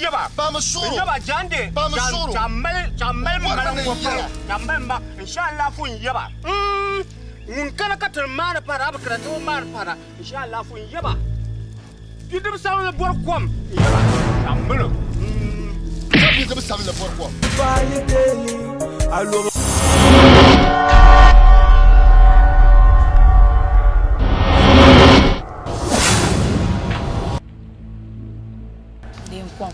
yaba. Paami suɣuro. N yaba jaande. Paami suɣuro. Ka mali ka mali Bɔri mali ni ŋɔ n yɛla. Ka mali ma insha Allah fu n yaba. Ŋun kana ka ti maani para a bi kana ti bi maani para insha Allah fu n yaba. Bidib sabinli bɔri kom n yaba. Ka mali. Ka bidib sabinli bɔri kom. Din kom.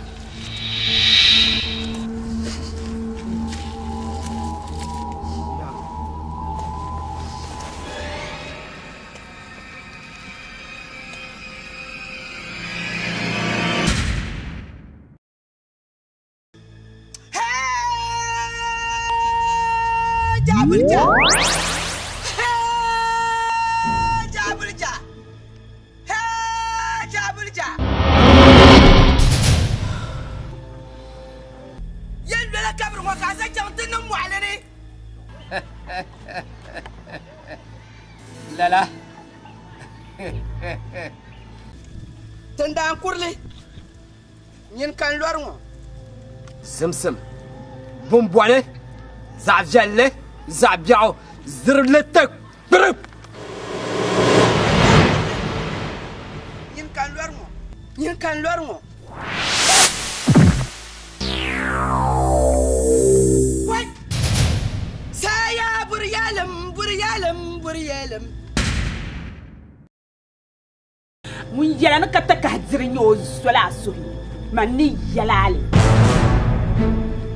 Jaabulja! Hey, Jaabulja! Hey, Jaabulja! Yɛn lola kabiri ŋɔ ka a zaŋ chaŋ ti niŋ mɔɣili ni. Lala. Tindaan kurili, nyini ka n lɔri ŋɔ. Zimsim, bumbɔli, zaɣ viɛlli, zaɣ biɛɣu, zirili ti kpirib. Nyini ka n lɔri ŋɔ. Nyini ka n lɔri ŋɔ. Wai! Saya buri yalim, buri yalim, buri yalim. Ŋun yɛla ni ka takahi diri nyɛ o zoli a suhi, man ni yɛla a li.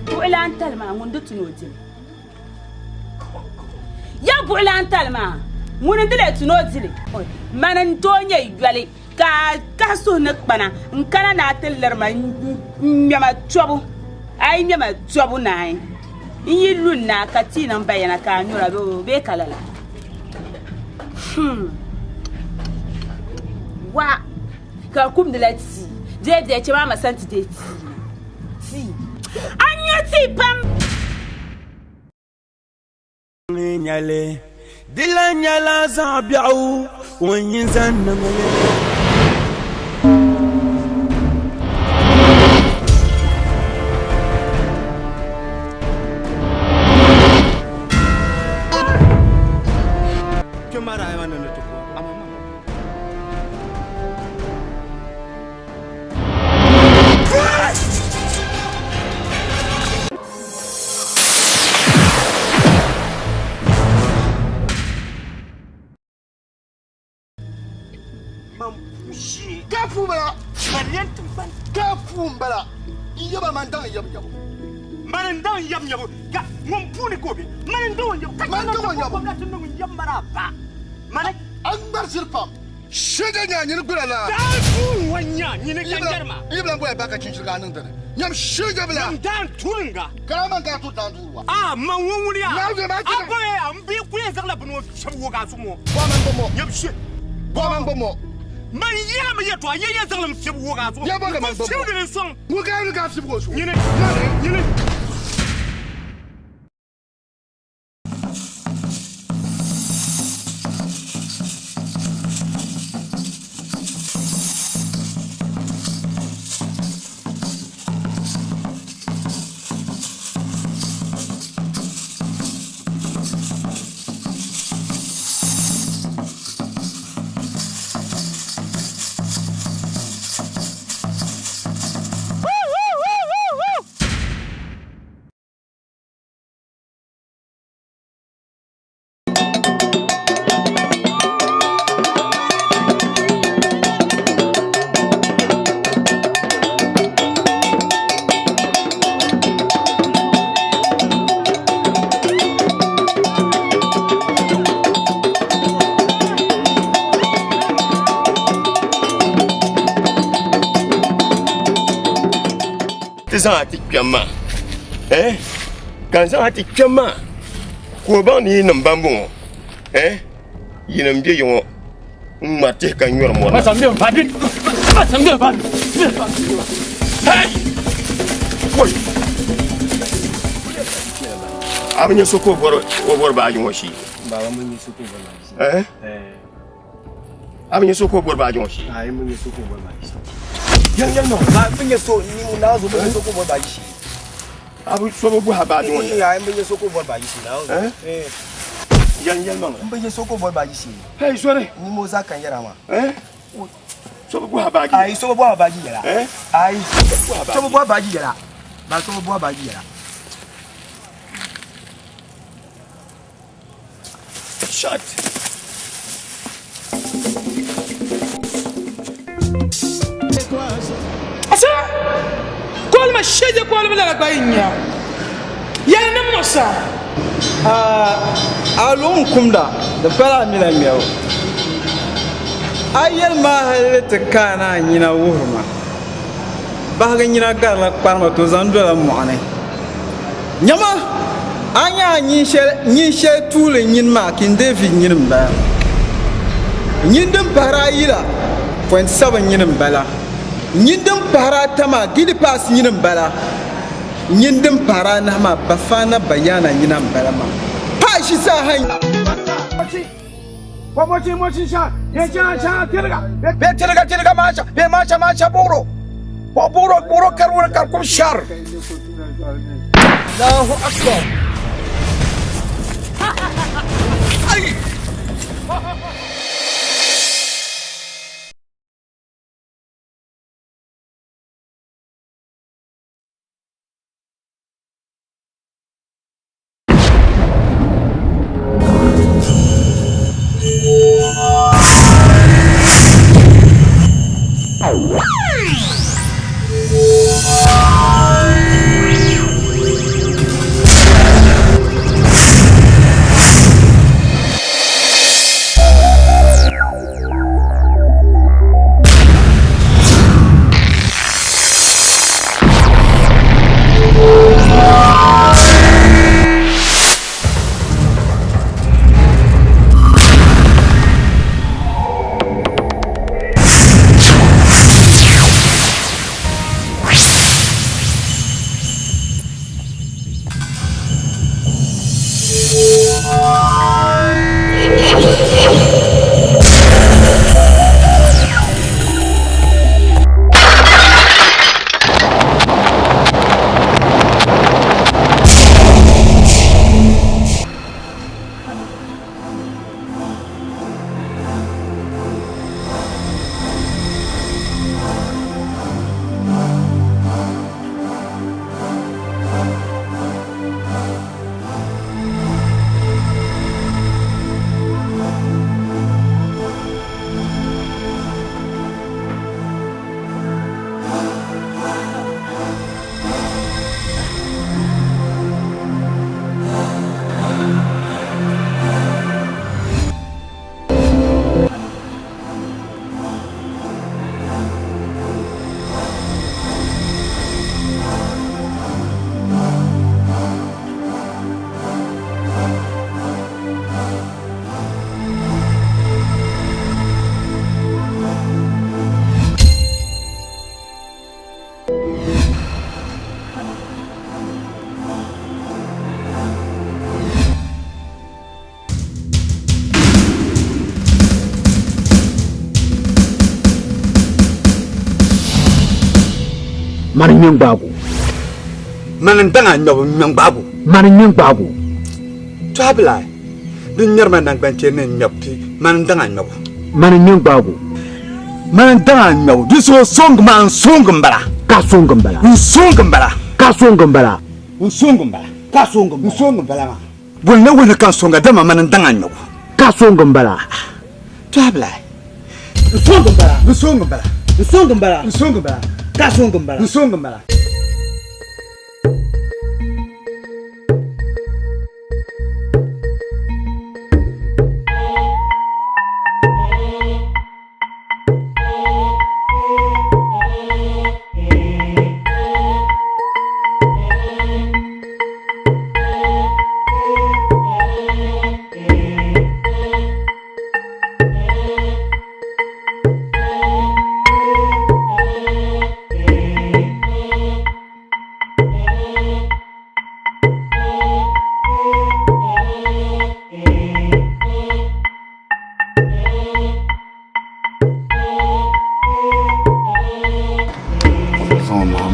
Buɣilan tali maa, ŋun di tu ni o dili. Ya buɣilan tali maa, ŋuni n-di lee tu ni o dili. Mani n-tooi nyɛ yoli ka a kahi suhu ni kpana n-kana ni a ti liri ma n-ŋme ma tɔbu. A yi ŋme ma tɔbu naai, n yi lu n-naai ka tii niŋ bayana ka a nyura bee ka lala. Hmm. Wa ka kumdila tii. Dee dee chɛ maa ma sani ti dee tii. Tii. A nyu tii pam. Nyɛli di lan nyɛla zaɣ biɛɣu ŋun yi zaŋ niŋ li. Ka puu bala. Ka puu n bala. N yaba man daŋ yab nyabu. Man n daŋ yab nyabu. Ka ŋun puuni ka o be. Man n daŋ nyabu. Ka Man daŋ nyabu. Gomnati niŋ n yab mana ba. Mani. A ŋmari ziri pam. Shɛda nya nyini gbira la. Daan puu ŋɔ nya nyini ka jɛri ma. N yibila n goya ba ka chinchiri ka a niŋ dini. Nyam shɛda bila. Nyam daan turinga. Ka a man daa turi daan duuri wa. A man ŋɔ ŋuni ya. Naa zɛ maa A ba ya n bi ku yɛn zaŋla bini ŋɔ fiɛbi wo ka a su ŋɔ. Bɔ man bɔ mɔ. Nyam shɛ. Bɔ man bɔ mɔ. Man yɛla mi yɛtɔɣa yɛ yɛn zaŋli mi fiɛbi wo ka a su. Ya bɔ ka man bɔ mɔ. Fiɛbigi ni sɔŋ. Ŋun ka yɛli ka a fiɛbi o su. Nyini. Nyini. Ti zaŋ a ti kpɛm maa eh? Ka n zaŋ a ti kpɛm maa ka o baŋ ni yi nim ban bɔŋɔ eh? Yinim bɛ yi ŋɔ n ŋmari tihi ka nyɔri mɔri. Hey! Woi! A bi nyɛ so ka o bɔri baaji ŋɔ shee? Baba mun nyɛ so ka o bɔri baaji. Eh? A bi nya so ka o bɔri baaji ŋɔ shee? Ayi, n bi nya so ka o bɔri baaji shee. Yɛli yɛli ma. A bi nya so, ni Naawuni zuɣu, n bi nya so ka o bɔri baaji shee. A bi so bi bɔhi a baaji ŋɔ shee? Ayi, n bi nya so ka o bɔri baaji shee, Naawuni zuɣu. Eh? Yɛli yɛli ma. N bi nya so ka o bɔri baaji shee. Hey, sorry. Ni mo zaa ka n yɛra maa. Eh? So bi bɔhi a baaji? Ayi, so bi bɔhi a baaji yɛla. Eh? Ayi, so bi bɔhi a baaji yɛla. Ba so bi bɔhi a baaji yɛla. Shut. Asa kolima sheje kolima lala gba yi nya yɛli ni muɣisa. A lu n kumda di pala a mila ŋmɛbu. A yɛli maa hali ti kaana a nyina wuhiri ma. Bahigi nyina garila kparima to zaŋ dola mɔɣuni. Nyama, a nya a nyin shɛli tuuli nyini maa King David nyini m-bala. Nyin din pahiri ayi la, point seven nyini m-bala. Nyin din pahiri ata maa Giddy Pass nyini m-bala. Nyin din pahiri anahi maa Bafana Bayana nyina m-bala maa. Paai ʒi zaa ha. Allahu Akbar. Mani ŋmɛ n-gbaag o. Mani n-daŋ a ŋmɛbu ŋmɛ n-gbaag o. Mani ŋmɛ n-gbaag o. Tɔhabila, din ŋmɛri ma naŋgbanchɛri ni n ŋmɛbu ti mani n-daŋ a ŋmɛbu. Mani ŋmɛ n-gbaag o. Mani n-daŋ a ŋmɛbu di zuɣu sɔŋgi ma n sɔŋgi m-bala. Ka sɔŋgi m-bala. N sɔŋgi m-bala. Ka sɔŋgi m-bala. N sɔŋgi m-bala. Ka sɔŋgi m-bala. N sɔŋgi m-bala maa. Boli na wuhi ni ka n sɔŋga dama mani n-daŋ a ŋmɛbu. Ka sɔŋgi m-bala. Tɔhabila, N sɔŋgi m-bala. N sɔŋgi m-bala. N sɔŋgi m-bala. N sɔŋgi m-bala. Ka sɔŋgi m-bala. N sɔŋgi m-bala.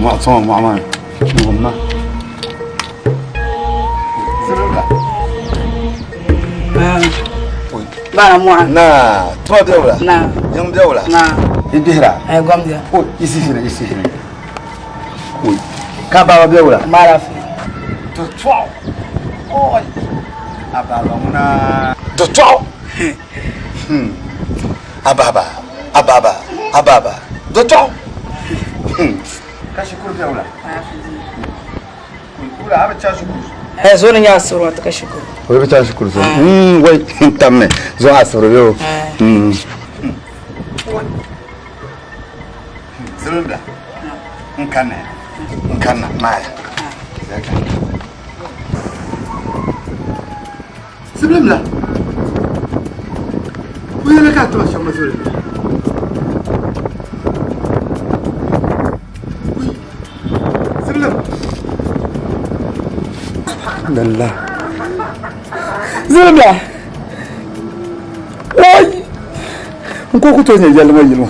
Mɔɣu sɔŋ mɔɣu maa ni. N ma. Bana mɔɣu. Naa, tuma bɛ wula? Naa. Yiŋ bɛ wula? Naa. I bihira? Ai gom bia. O, i sihiri, i sihiri. Oi. Ka baba bɛ wula? Ma lafiya. To tɔɣu. Oi. A baba ŋuna. To tɔɣu. Hmm. A baba, a baba, a baba. Do tɔɣu. Hmm. Ka shikuru bɛ wula? Wula, a bi chaŋ shikuru? Eh, zo ni nyɛ asibiri ŋɔ ti ka shikuru. O bi chaŋ shikuru so. Hmm, wai, n tammi. Zo asibiri bɛ o. Hmm. Zilimda. N kanna ya. N kanna maaya. Zilimda. O yɛli ka a tuma shɛm ma zilimda. Zilim. Subhanallah. Zilimda. Wai. N ko ku tooi nyɛ yɛlli ŋɔ yili ŋɔ.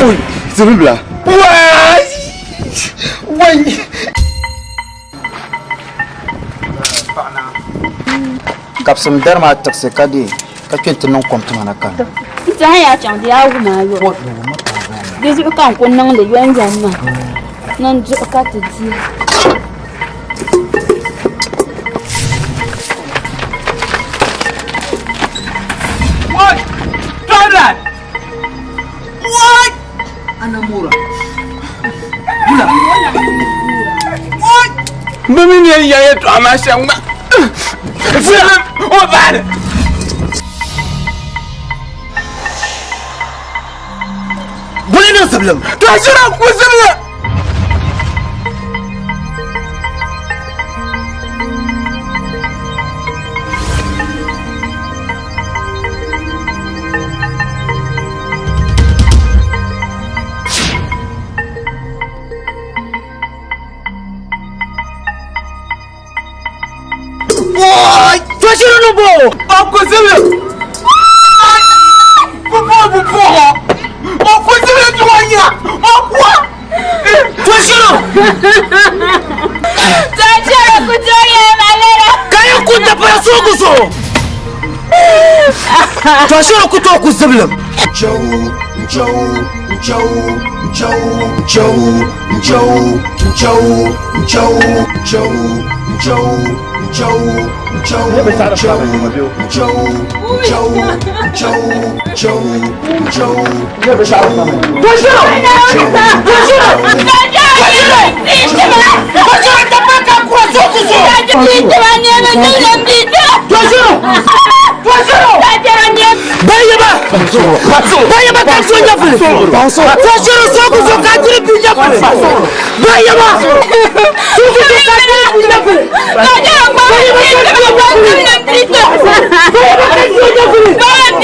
Oi, zilimda. Wai. Wai. Kabisim dari maa tiɣisi ka dee ka kpe nti niŋ kom tima na kani. N tɛha yaa chaŋ di yaa wum a yɔ. Di zuɣu ka n ku niŋdi yomyom maa ni n duɣi ka ti di. What? Drive What? Anamura. Bɛ mi ni yɛn ya yɛltɔɣa maa shɛm ŋma. Filim o baani. Boli niŋ zibilim. To ʒira ku zibili. Toshiro no bo. O ku zibili. Bu bo bu bo. O ku zibili tuwa nya. O kuwa. Toshiro. Toshiro ku toye malera. Kayan ku da fara so ku so. Toshiro ku to ku zibilim. Joe, Joe, Joe, Joe, Joe, Joe, Joe, Joe, Joe, Joe, Joe, Joe, Joe, Joe, Joe, Joe, Joe, Joe, Toshiro! Toshiro! Toshiro! Toshiro da baka kuwa so ku so. Toshiro! Toshiro! Bayaba! Bayaba ka so ɲɛfili. Toshiro so ku so ka jiri bi ɲɛfili. Bayaba! So ku so ka jiri bi ɲɛfili. Bayaba ka so ɲɛfili. Bayaba ka so ɲɛfili. Bayaba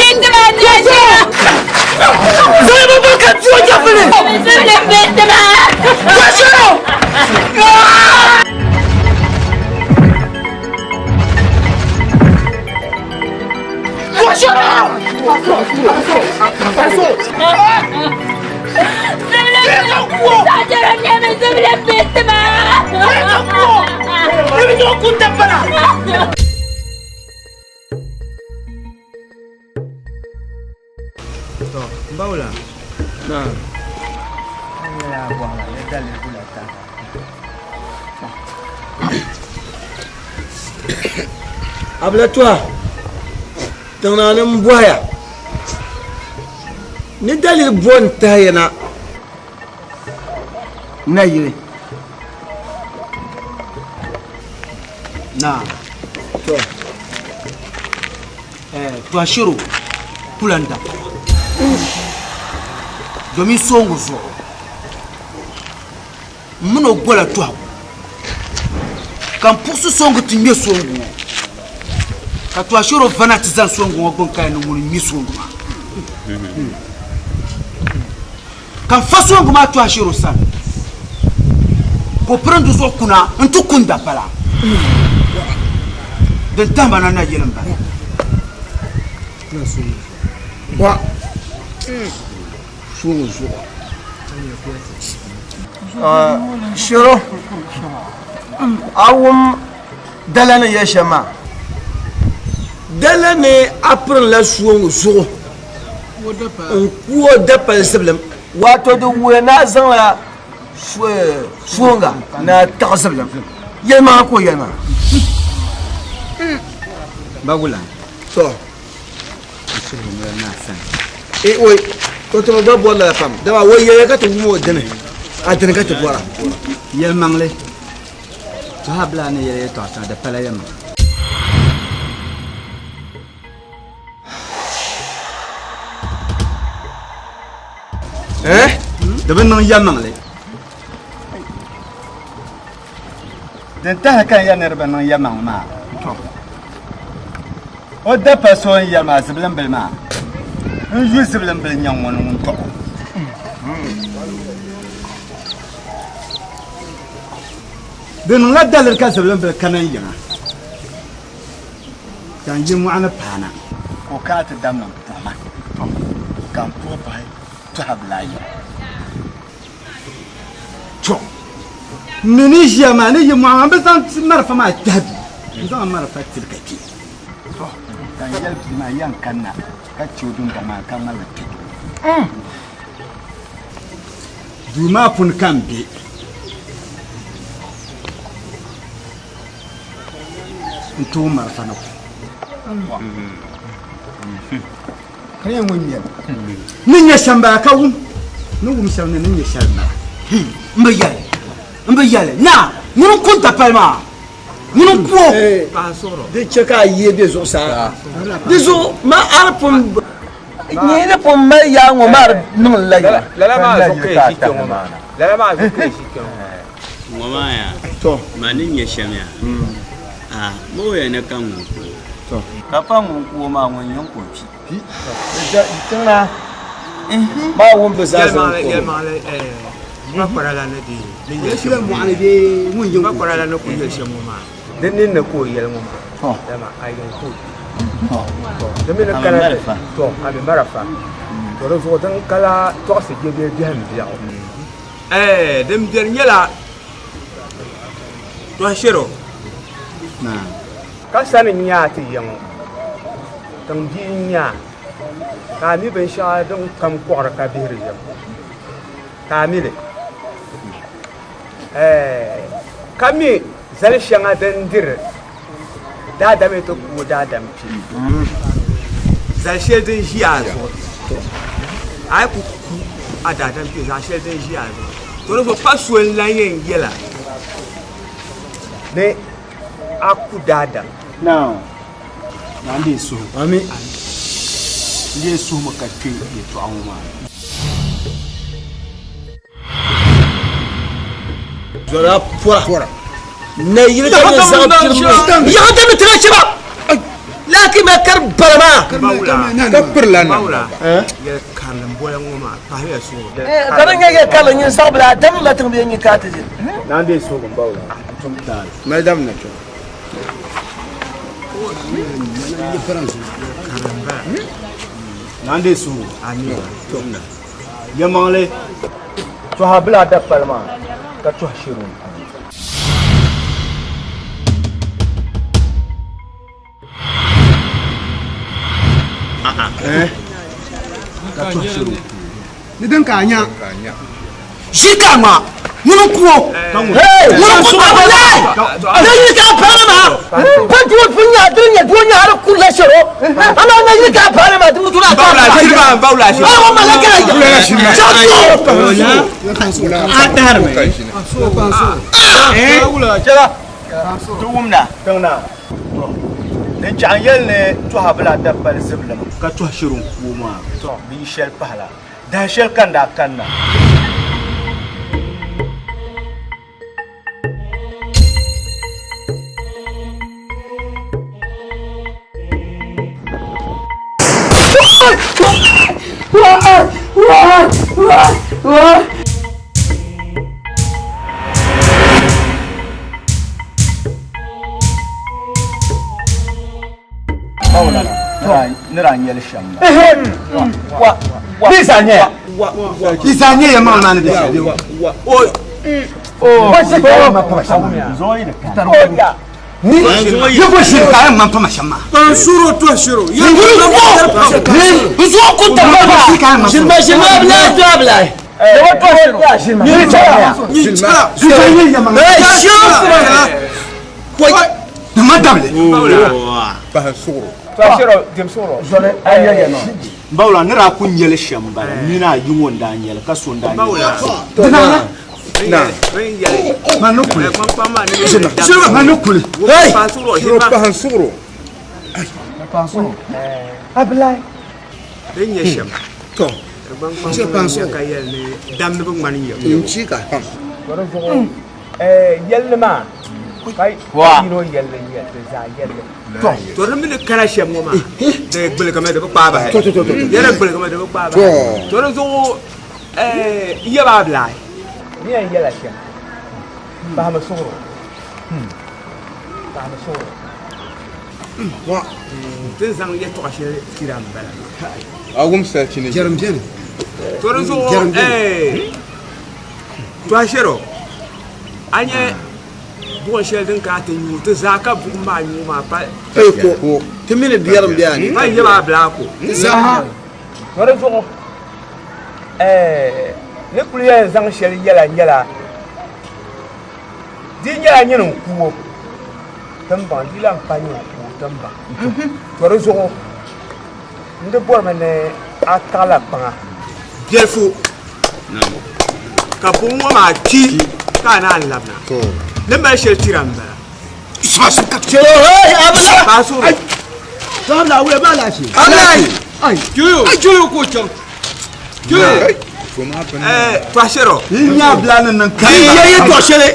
ka so ɲɛfili. Toshiro! To, n bawula. Naam. N nyɛla bɔhima ni daliri bula ta. Abila tuha tiŋnaa ni m bɔhiya ni daliri bɔ n tahi ya na nayili. Na. To. Eh, Toshiro kula n da domin soŋgu zuɣu n mini o gola tɔhigu ka n puɣusi soŋgu ti ŋmɛ soŋgu ŋɔ ka Toshiro vana ti zani soŋgu ŋɔ gbuni ka ni ŋuni ŋmɛ soŋgu maa ka n fa soŋgu maa Toshiro sani ka o pirin di zuɣu kuna n ti kun dapala din tahima na nayili n bala. Wa. Soŋgu zuɣu. Shiro, a wum dala ni yɛli shɛm maa? Dala ni a pirinla sooŋ zuɣu n-ku o dapali zibilim. Wato di wuhi ni a zaŋla sooŋga ni a taɣi zibilim. Yɛlimaŋa ka o yɛli maa. Bagulan. To. N suhu noli ni a sani. E oi, to ti bi gba bɔri lala pam, dama o yɛliya ka ti wum o dini, a dini ka ti bɔra. Yɛlimaŋli, tɔha bila ni yɛli yɛtɔɣa shɛŋa di pala yɛlimaŋli. Eh? Di bi niŋ yɛlimaŋli. Din tahi ka n yɛli ni di bi niŋ yɛlimaŋli maa, o dapa so n yɛli maa zibilimbili maa, n yu zibilimbili nyaŋ ŋɔ ni ŋun tɔɣ o. Di niŋla daliri ka zibilimbili kana n yiŋa ka n yi mɔɣu ni paana. Ka o kana ti damna m-puhi ma, ka m puhi pahi tɔha bila ayi. To, m mi ni ʒiya maa ni yi mɔɣu maa, m bi zaŋ marafa maa kpɛhi bia, n zaŋ marafa tili ka kpe. To, ka n yɛli bia maa, yɛn kanna ka che o dundɔŋ maa ka ŋmaligi kpe duu. Duu maa puuni ka m be. N tooi marafa ni ku. Ka yɛn ŋun nyɛli ni nyɛ shɛm bala ka wum ni wum shɛm ni ni nyɛ shɛli bala. M bi yɛli, m bi yɛli, naa, ŋuni n-ku n dapali maa? Ŋuni n-ku o? Di chɛ ka a yee be zuɣusaa. Di zuɣu maa a ni pun nyɛ ni pun mali yaa ŋɔ maa di niŋ la yɛla. Lala maa zuɣu ka yi ʒi kpe ŋɔ maa. Lala maa zuɣu ka yi ʒi kpe ŋɔ maa. Ŋɔ maa yaa, ma ni nyɛ shɛm yaa, a ma o ya ni ka ŋun ku o. Ka pa ŋun ku o maa, ŋun yiŋ ka o kpi. Tiŋa maa wum bi zaa zaŋ Yɛlimaŋli, yɛlimaŋli, bakɔra la ni di ni yɛli shɛm ŋɔ maa. Bakɔra la ni ku yɛli shɛm ŋɔ maa, di nini ni ka o yɛli ŋɔ maa, dama a yiŋ ka o kpi. Di mi ni kana tɔ, a mi marafa. Tɔ di zuɣu din ka la tɔɣisi je bee biɛhim biɛɣu. Ɛɛ, din beni nyɛla tɔhishɛro ka sani n-nyɛ a ti ya ŋɔ, tiŋbia n-nyɛ a, ka a mi binshɛɣu din kam kɔɣiri ka bihiri yɛm, ka a mi li. Ɛɛ, ka mi zali shɛŋa din diri daadam yi ti ku o daadam kpee, zali shɛli din ʒi a zuɣu, a yi ku ku a daadam kpee zaɣ shɛli din ʒi a zuɣu, to di zuɣu pa so n-lan yɛn yɛl a ni a ku daadam. Naa, n deei suhu. Ami. N deei suhumi ka kpe yɛtɔɣa ŋɔ maa. Zɔra pɔra. Nayili ka ni zaŋ piri yaɣa dami tira shɛba laaki ma kari bala maa. Ka pirila na. Yɛli karili n bɔla ŋɔ maa pahiya suhu. Ka di nyɛ yɛli karili nyin saɣibila a dam la tiŋ bee nyin ka ti ʒi. Naa n deei suhu n bawula. Mali dam na kpɛ. Naa n deei suhu. Yɛlimaŋli tɔha bila dapali maa ka tɔhi shiri o. Ka tɔhi shiri o. Ni din ka a nya. Ʒi ka ŋma ŋuni n ku o ŋuni n ku wallahi na yili ka a paani maa pa doo pun nya dini nyɛ doo nya hali kurila shɛro amaa na yili ka a paani maa dini duri a ka a o mala ka Ti wumda tiŋ naa din chaɣ n yɛli ni tɔha bila dapali zibilim ka tɔhi shiri n ku o maa bɛ yi shɛli pahila Dahin shɛli ka n daa kanna. Ni daa nyɛli shɛm la. Wa, wa, wa wa. Isa nyɛ ya maŋ maa ni bɛ shɛli. Wa wa. Oi. Ni yi bo shiri ka a yɛn ŋmani pama shɛm maa. Pansuro to shiro. N zuɣu ku tam ba. Shirima shirima abila to abila. Bawla ni daa ku nyɛli shɛm m-bala nina ayi ŋɔ n-daa nyɛli ka so n-daa nyɛli. Din nyɛ shɛm kpaŋkpaŋ ka yɛli ni damdi bi ŋmani yɛm yɛlli maa ka yino yɛlli n yɛli di zaa yɛlli to di mi ni kana shɛm ŋɔ maa di gbuligimi di bi kpaai bahi yɛli gbuligimi di bi kpaai bahi to di zuɣu yɛba abilai ni yɛn yɛla shɛm pahimi suɣuro pahimi suɣuro Ti ni zaŋ yɛtɔɣa shɛli tira m-bala. A wum salichi ni Jɛrim beni. To di zuɣu Tɔhishɛro, a nya buɣim shɛli din kana ti nyu ti zaa ka buɣim maa nyu maa pa. Ei ko, ti mi ni biɛrim be a ni. Pa yɛm a bila ko. Ti zaa. To di zuɣu ni kuli yɛn zaŋ shɛli yɛla nyɛla di nyɛla nyini n-ku o. Tiŋbaŋ di lahi pa nyɛ o tiŋbaŋ to di zuɣu n di bɔrimi ni a taɣila kpaŋa biɛlifu ka buɣim ŋɔ maa kpi ka a naan labina ni mali shɛli tira m bala. Tɔhishɛro. Yi nya bila ni niŋ ka. Yi yɛ tɔhishɛli.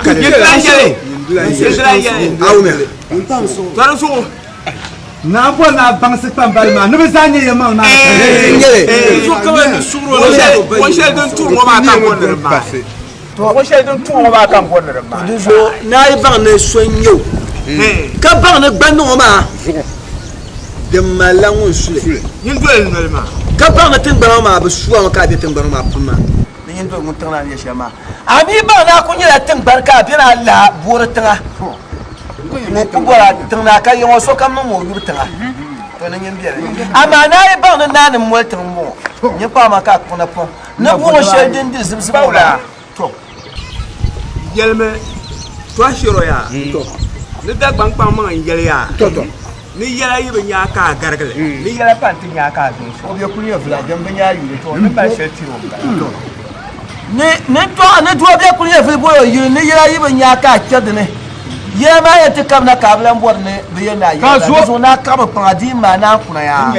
Yi dilan yɛli. Yi dilan yɛli. Tɔri zuɣu. Naa bɔ naa baŋsi kpambali maa ni bɛ zaa nyɛ yɛlimaŋli maa ni Ko shɛli din tuhi ŋɔ maa ka n bɔri ni di maai. Ko shɛli din tuhi ŋɔ maa ka n bɔri ni di maai. Di zuɣu naa yi baŋ ni so n-nyɛ o ka baŋ ni gbandi ŋɔ maa din malila ŋun su li. Nyin doli noli maa. Ka baŋ ni tiŋgbana ŋɔ maa bi su a mi ka a be tiŋgbani ŋɔ maa puni maa. Ni nyin doli ŋun tiŋ naa ni yɛ shɛm maa. A mi baŋ ni a kul nyɛla tiŋgbani ka a beni a lahi boori tiŋa. Ŋun ku bɔri a tiŋ naa ka ya ŋɔ sokam niŋmi o yubu tiŋa. To ni nyin beni. Amaa naa yi baŋ ni naa ni moli tiŋ m-bɔŋɔ, nyin kpaɣi ma ka a kpuɣi napɔŋ ni buɣim shɛli din di zibisibu ŋɔ maa. To, yɛlimi Tɔhishiro yaa, ni Dagbaŋ kpaŋmaŋ n-yɛli yaa, ni yɛla yi bi nya a ka a garigi li, ni yɛla pa nti nya a ka a zo n-sɔɣi. O be kuli nyɛ vila din bi nya a yuli. To, ni mali shɛli tiri o m-bala. Ni ni tɔɣa ni doo be kuli nyɛ vili boli o yuli, ni yɛla yi bi nya a ka a kpɛri di ni, yɛla maa yɛn ti kabina ka a bi lan bɔri ni bɛ yɛn ni a yɛla la, di zuɣu ni a kaɣimi kpaŋa di yi maai naan kuna yaa.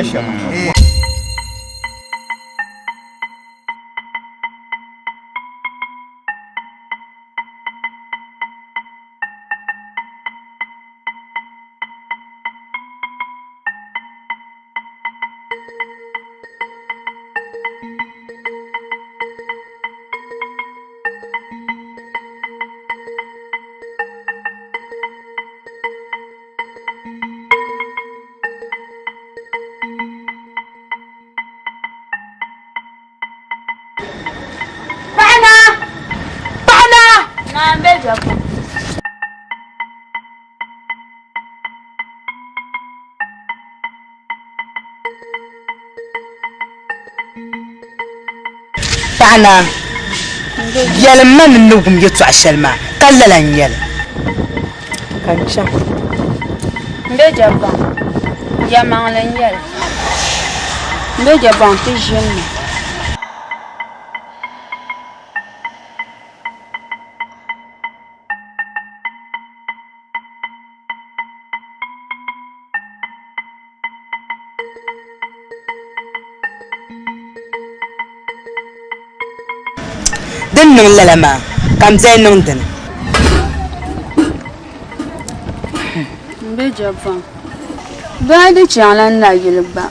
Paɣa naa! Paɣa naa! Naa m-be Jɔbu. Paɣa naa, yɛlim ma ni n ni wum yɛtɔɣ shɛli maa, ka lala n-nyɛ li. Ka n chaŋ. M be Jɔbu, yɛlimaŋli n-nyɛ li. M be Jɔbu ti ʒini mi. Din niŋ lala maa, ka m biɛli niŋ dini? M be Japan. Baa di chaŋla nayili gba,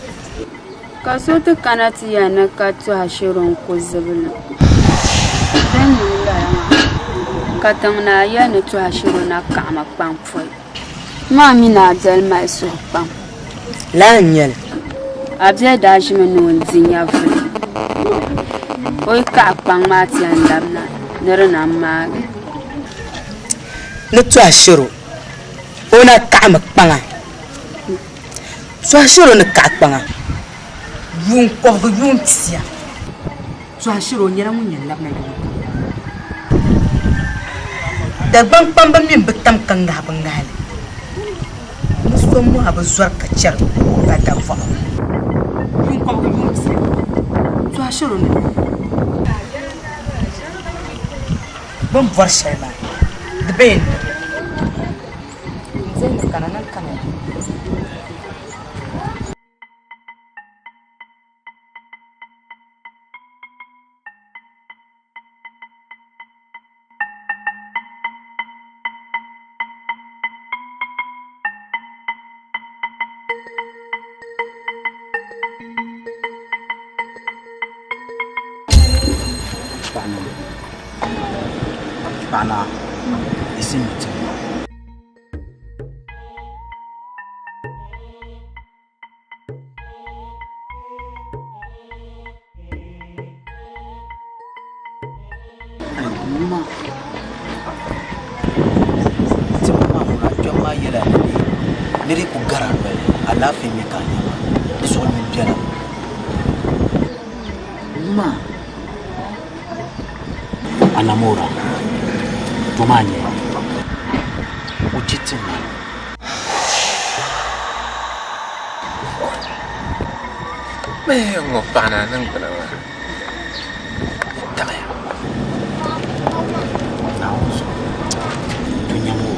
ka so ti kana ti yɛli ni ka tɔha shiri n-ku zibili. Din niŋ lala maa, ka tiŋ naa yɛli ni tɔha shiri na kaɣimi kpaŋ pɔi. Maa mini a biɛli mali suhu pam. Lala n-nyɛ li. A biɛli daa ʒimi ni o di nyɛvili. O yi kaɣi kpaŋ maa ti yɛn labina ni di na m-maagi. Ni tɔhi shiri o na kaɣimi kpaŋa. Tɔhi shiri o ni kaɣi kpaŋa yuun kɔbigi yuun pisia. Tɔhi shiri o nyɛla ŋun yɛn labina yuun kam. Dagbaŋ kpamba mi m-bi tam ka ŋahi bɛ ŋahili. Ni so mɔha bi zɔri ka chɛri ka dabɔɣu. Yuun kɔbigi yuun pia. Tɔhi shiri o ni bɛ ni bɔri shɛli maa di be n ni. N dihi ni kana ni n kana ya. Paɣa naa, di simdi ti ni. Kpɛm maa yɛla ni di ku gari a noli alaafee mi ka a nya maa di zuɣu nyin biɛla maa Anamora to maa nyɛ o chɛ tiŋ maa ni. Mɛɛ ŋɔ paɣa naa niŋgbuna maa taɣiya Naawuni zuɣu to nyam o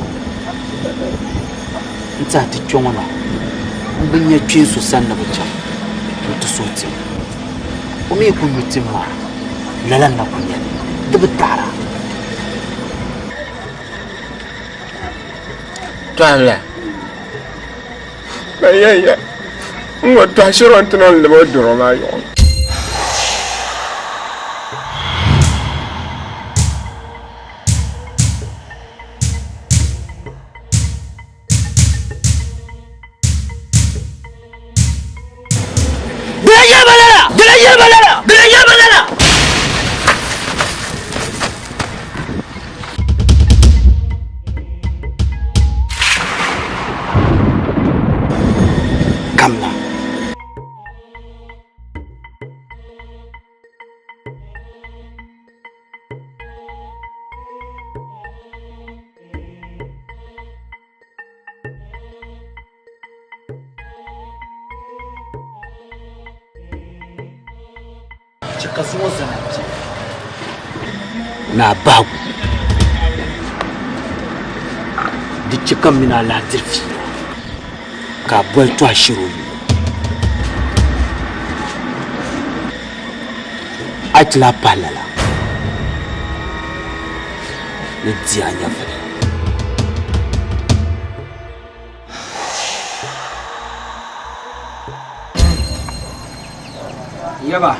n-tiɛhi ti kpe ŋɔ na m-bi nya kpeen so sani ni bi chaŋ n-ti suhi tim o mi ku nyu tim maa lala n-na ku nya li di bi taɣira. Tɔhimla. Ban yɛn ya n ŋɔ tɔhi shiri o ni ti niŋ limi o doro maa yuɣu. Dila yɛliba lala! Dila yɛliba lala! Dila yɛliba lala! Kamina. Chɛ ka zuŋɔ zana kpe ni a bahigu. Di chɛ ka m mini a lahi diri fiila ka a boli tɔhi shiri o yuli. A yi ti lahi pahi lala, ni di a nyɛvili. Yaba.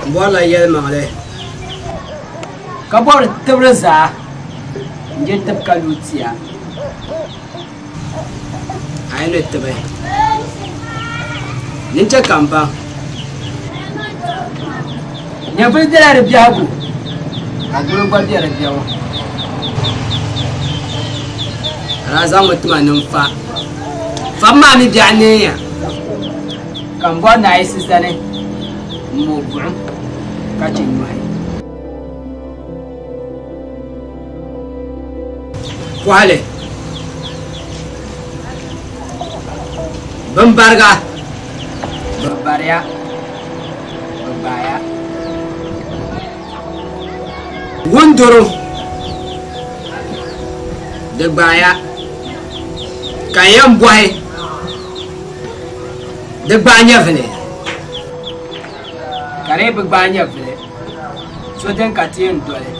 N bɔrila yɛlimaŋli ka bɔri tibiri zaa n je tib ka lu tia. A yi ni tibi nyin chɛ ka m baŋ. Nyɛvili bela di biɛhigu ka doro gba be di biɛbu. Ka daa zaŋmi ti ma ni n fa. Fabu maa mi biɛɣu neeya ka m bɔri ni a yiɣisi zani m-mooi buɣim ka chɛ nyɔhi. Kɔhili bimbariga bɛ bariya bɛ gbaaya wundoro di gbaaya ka n yɛn bɔhi di gbaai nyɛvili ka di yi bi gbaai nyɛvili so din ka ti yɛn doli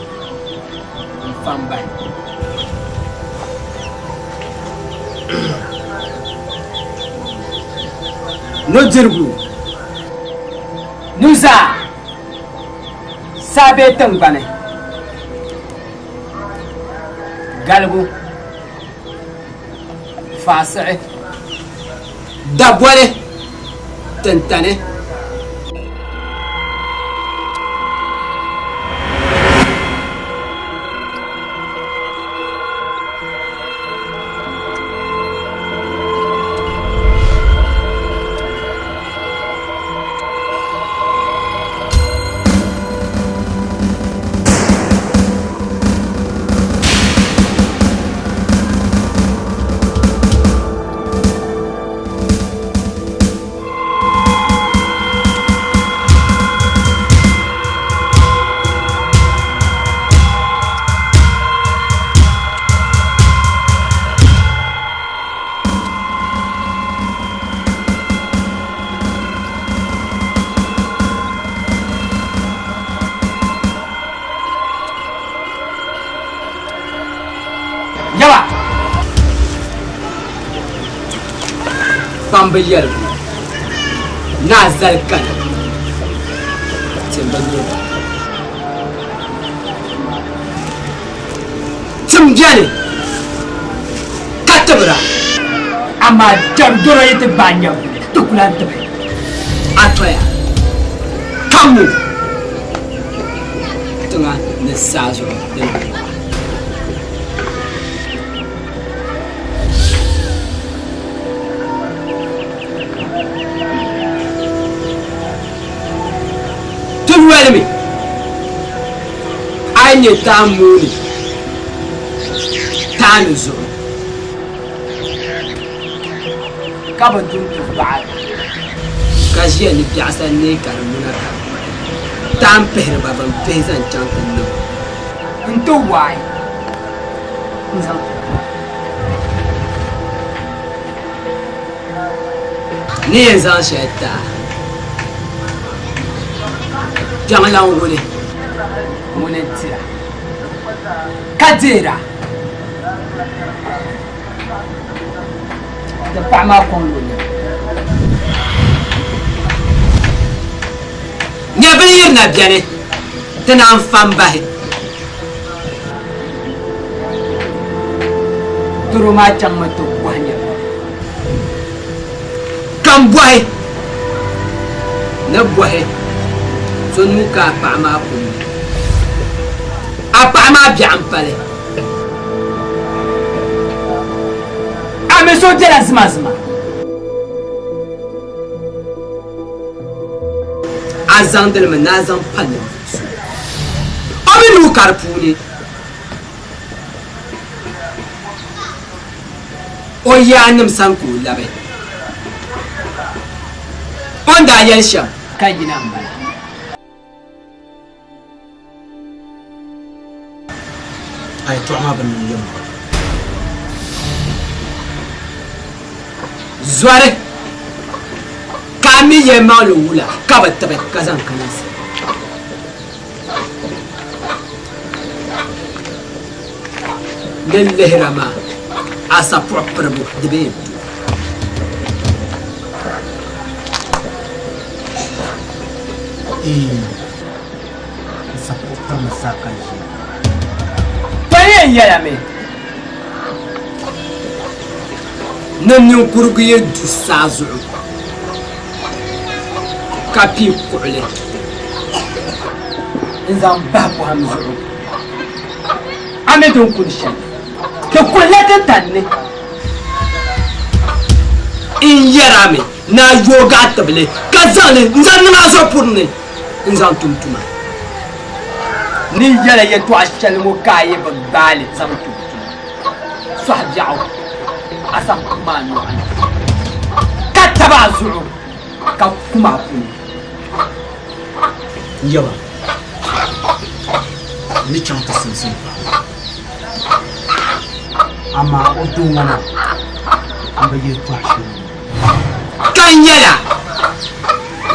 n-fa m-bahi. Nudirigu, nuzaa, saa bee tiŋgbani, galigu, faɣisiɣi. Daboli, Tintani. Yaba! Kpambi yɛligu ni a zali kani tim bi nyɛ ba. Tim beni ka tibira, amaa dari dɔro yi ti gbaai nyɛvili, ti ku lan tibi. A toya ka mo tiŋa ni saa zuɣu din ni bɔŋɔ. Ti yolimi a yi nyɛ taai mooni taani zuɣu ka bi du n-ti baɣa ka ʒiya ni biɛɣusa neei ka di muna ka di kpahi taai m-pihiri ba ban pihi zaŋ chaŋ ti niŋ n-ti waai n-zaŋ Ni yɛn zaŋ shɛli ti a, kpiɔŋlan ŋuni, ŋuni n-tira ka deera. Ti paɣa maa kɔŋ o nini. Nya bini yirina beni, ti naan fa m-bahi. Doro maa chaŋmi ti bɔhi niriba ka m bɔhi ni bɔhi so nuu ka a paɣa maa kum ni. A paɣa maa biɛɣu m-pali. A mi so bela zimazima. A zaŋdili mi ni a zaŋ pa ninvuɣ so o mi nuu ka di puuni. O yaannim sani ka o labi o ni daa yɛli shɛm ka yina m-bala. A yɛtɔɣa maa bi niŋ yɛm pam. Zɔri ka a mi yɛlimaŋli wula ka bi tibi ka zaŋ kana si. Ni lihira maa, a sapuɣu piribu di bee n-to. Eeh, n sapuɣu pirimi sa ka ʒiya. Tɔ n yɛn yɛla mi ni ninkurigu yi du saa zuɣu ka pii kuɣuli n-zaŋ bahi pɔhim zuɣu, a mi din kuni shɛli, di kulila ti tani ni. N yɛr a mi ni a yooi gaɣ tibili ka zaŋ li n-zaŋ niŋ a zuɣupuri ni n-zaŋ tum tuma. N ni yɛl a yɛtɔɣ shɛli ŋɔ ka a yi bi gbaai li zaŋ tum tuma, sɔhi biɛɣu a sabi kum a nyɔɣu ni, ka tab a zuɣu ka kum a puli. N yaba, n ni chaŋ ti simsi n paɣa maa, amaa o doo ŋɔ maa, m bi yɛli tɔhi shɛli ŋɔ. Ka n yɛla,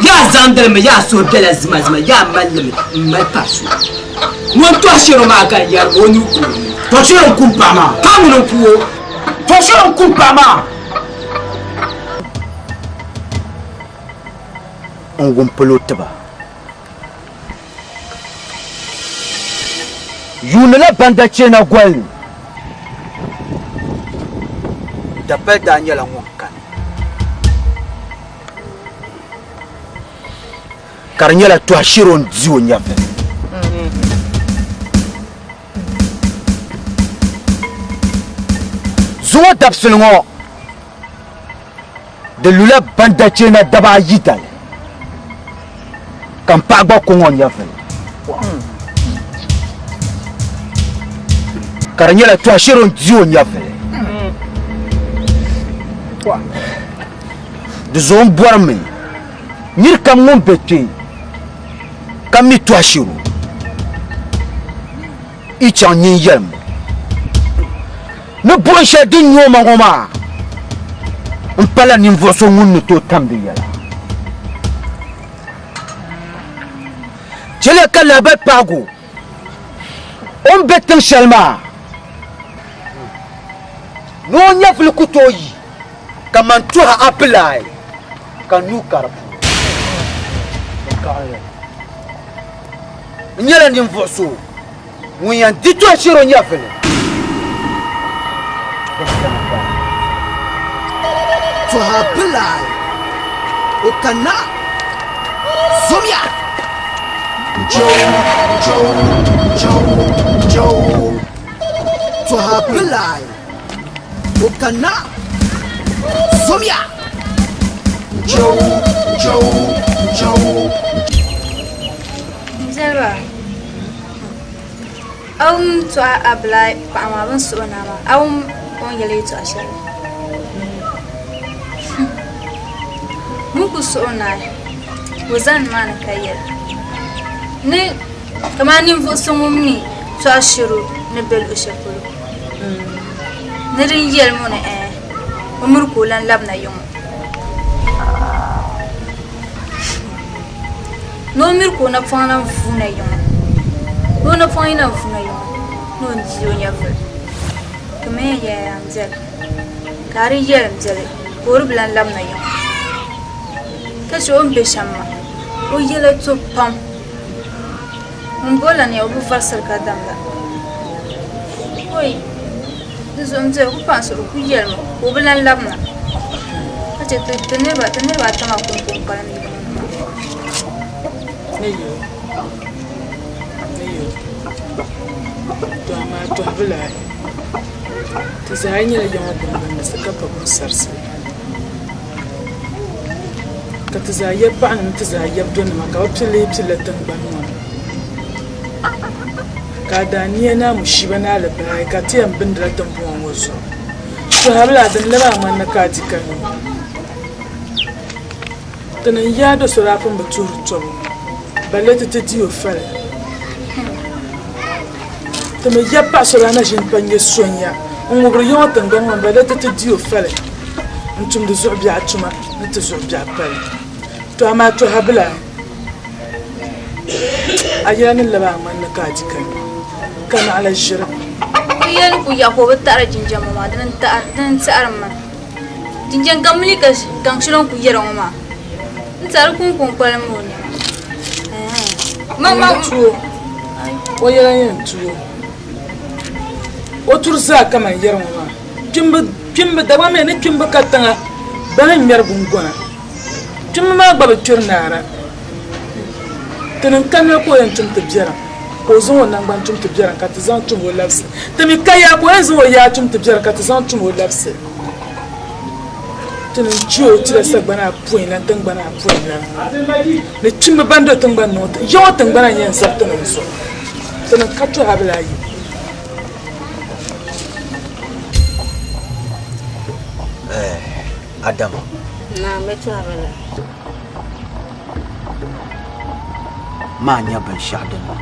Yaa zaŋdili mi, yaa suhu bela zimazima, yaa mali li mi m-mali pari so. Ŋun tɔhi shɛro maa ka n yɛri o ni ku o mi. Tɔhi shɛro n-ku m paɣa maa. Pa ŋuni n-ku o. Tɔhi shɛro n-ku m paɣa maa. N wum palo tiba. Yuunila banda chena goli ni. Dapali daa nyɛla ŋun kani. Ka di nyɛla tɔha shiri o ni di o nyɛvili. Zuŋɔ dabisili ŋɔ di lula bandacheena daba ayi dali ka m paɣa gba kɔŋ o nyɛvili. Ka di nyɛla tɔha shiri o ni di o nyɛvili. Di zuɣu m bɔrimi nir kam ŋun be kpe ka mi tɔha shiri o, yi chaŋ nyin yɛlim o ni buɣim shɛli din nyo ma ŋɔ maa m-pala ninvuɣ so ŋun ni tooi tam di yɛla. Chɛliya ka lahibali paag o o ni be tiŋ shɛli maa ni o nyɛvili ku tooi yi kaman tɔha Abilai ka nuu ka di puuni. N nyɛla ninvuɣ so ŋun yɛn di tɔhi shiri o nyɛvili. Tɔha Abilai o kanna zomiya. Tɔha Abilai o kanna zomiya. N-diriba, a wum tɔha Abilai paɣa maa bɛ ni suhi o naa maa, a wum o ni yɛli yɛtɔɣa shɛli? Bɛ ni kuli suhi o naai, o zani nimaani ka yɛli ni kamani ninvuɣ so ŋun mi tɔha shiri ni be luɣ shɛli polo ni din yɛli mo ni ɛɛh o miri ka o lan labina yiŋɔ. Ni o miri ka o napɔŋ lan vuuna yiŋa. Ni o napɔŋ yi lan vuuna yiŋa, ni o ni di o nyɛvili. Ti mi yɛn yɛya m-beli, ka a di yɛli m-beli ka o di bi lan labina yiŋa. Ka chɛ o ni be shɛm maa, o yɛla to pam. Ŋun bo la nia o bi varisiri ka damda. Oi! Di zuɣu m-beli ku paai n-suhiri ku yɛlimi ka o bi lan labina. Ka chɛ ti niriba ata maa kɔŋko n-kpalim yi ŋɔ ni maa. Ni yo, ni yo. To amaa tɔhibu lahi. Ti zaa nyɛla ya ŋɔ bimbindisi ka pa bunsarisi. Ka ti zaa yab paɣanima ni ti zaa yab donima ka bɛ pili pilila tiŋgbani ŋɔ ni. Ka a daa nia ni a mushiiba ni alibahi ka ti yɛn bindila tiŋbuŋɔ ŋɔ zuɣu. Tɔhabila din lab a ŋmani ni ka a di ka nyu. Ti ni yaai do so daa pun bi tuhiri tɔbu, balle ti ti di o fali. Ti mi yab paɣ so daa na ʒini pa nyɛ sonya n-ŋubiri ya ŋɔ tiŋgbani ŋɔ ni, balle ti ti di o fali n-tumdi zuɣu biɛɣu tuma ni ti zuɣu biɛɣu pali. Tɔ amaa tɔhabila, a yɛla ni lab a ŋmani ni ka a di ka nyu, ka naɣila ʒiri. O yɛli ni ku yaɣi ka o bi taɣiri jinjam ŋɔ maa, dini n-taɣiri ma. Jinjam kam mi ka gaŋ shɛli o ni kuli yɛra ŋɔ maa, n tɛha di kuŋ ko n-kpalim mi o nɛma. O yɛla yɛn tu o. O turi zaa kaman yɛri ŋɔ maa. Kpimbi, Dagbaŋ mi ni kpimbi ka tiŋa bahi ŋmɛri guŋgona. Kpimbi maa gba bi kpiri naara. Ti niŋ kanili ka o yɛn tum ti biɛrim, ka o zaŋ o naŋgbani tum ti biɛrim ka ti zaŋ tum o labisi. Ti mi ka yaa ka o yɛn zaŋ o yaa tum ti biɛrim ka ti zaŋ tum o labisi. Ti niŋ kpi o tila sagbana apɔin lan tiŋgbana apɔin lan ni kpimbi ban do tiŋgbani ni ŋɔ ya ŋɔ tiŋgbana n-yɛn zabi tinim zuɣu. Ti niŋ ka tɔha bila ayi. Adama. Naam, bɛ tɔha bila. Maa nya binshɛɣu din niŋ.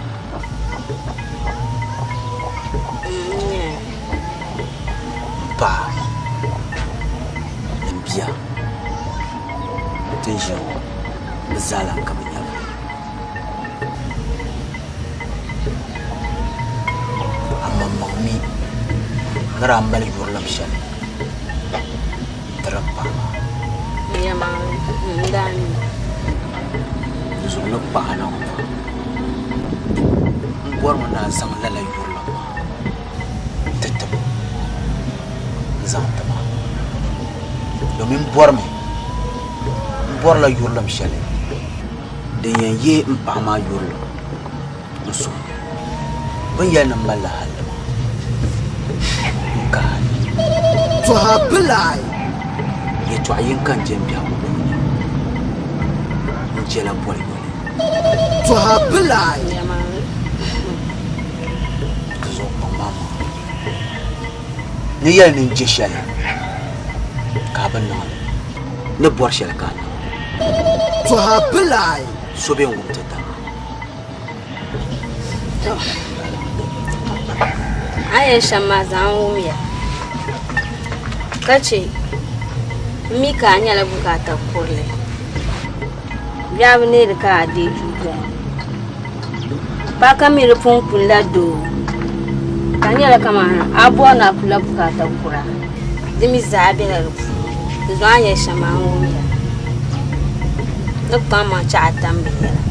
M paɣa ni m bia ti ni ʒiya ŋɔ bɛ zaa lan ka bɛ nyɛvili. Amaŋmaŋ mi ni daa mali yurilim shɛli n-tiri m paɣa maa. Di zuɣu ni kpahi na ŋɔ maa, m bɔrimi ni a zaŋ lala yurilim maa n-ti ti ma n-zaŋ ti ma. Domin m bɔrimi, m bɔrila yurilim shɛli. Din yɛn yihi m paɣa maa yurilim n suhu ni. Bɛ ni yɛli ni m malila halli maa, n ka halli. Tɔha bilahi. Yɛtɔɣ yini ka n je m biɛhigu puuni, n jɛla boli yoli. Tɔha bilahi. Di zuɣu kpaŋ maa maŋa. Ni yɛli ni n je shɛli ka a bi niŋ li, ni bɔri shɛli ka a niŋ. Tɔha bilahi. So bɛ n-wum ti dama. To, a ni yɛli shɛm maa zaa n wumya, ka chɛ m mi ka a nyɛla bukaata kurili. Bɛ a bi neeri ka a deei duu doya. Paɣa kam mi di pun kunila doo, ka di nyɛla kaman a bɔri ni a kula bukaata kura, di mi zaa bela di puuni. Di zuɣu a ni yɛli shɛm maa n wumya. Ni kpaŋ maŋ chɛ a tam binyɛra.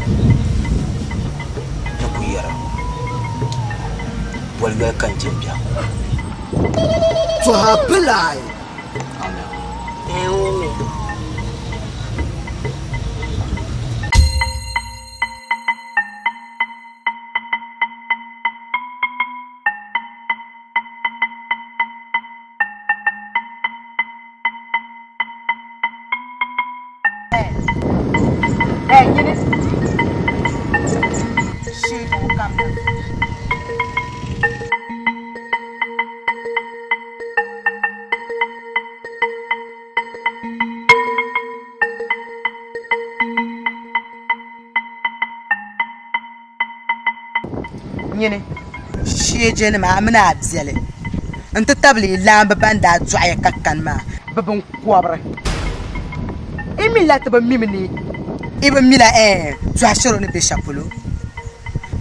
Ni ku yɛra, Boli yoli ka n je m biɛhigu. Tɔha bilahi. Amen. Ɛɛn n wumya. Nyini sheejenima a mini a biɛli nti tabili yi laamba ban daa dɔɣi ya ka kani maa bɛ biŋkɔbiri. Yi mi la ti bi mimi ni yi bi mila ɛɛn tɔhi shɛli o ni be shɛli polo.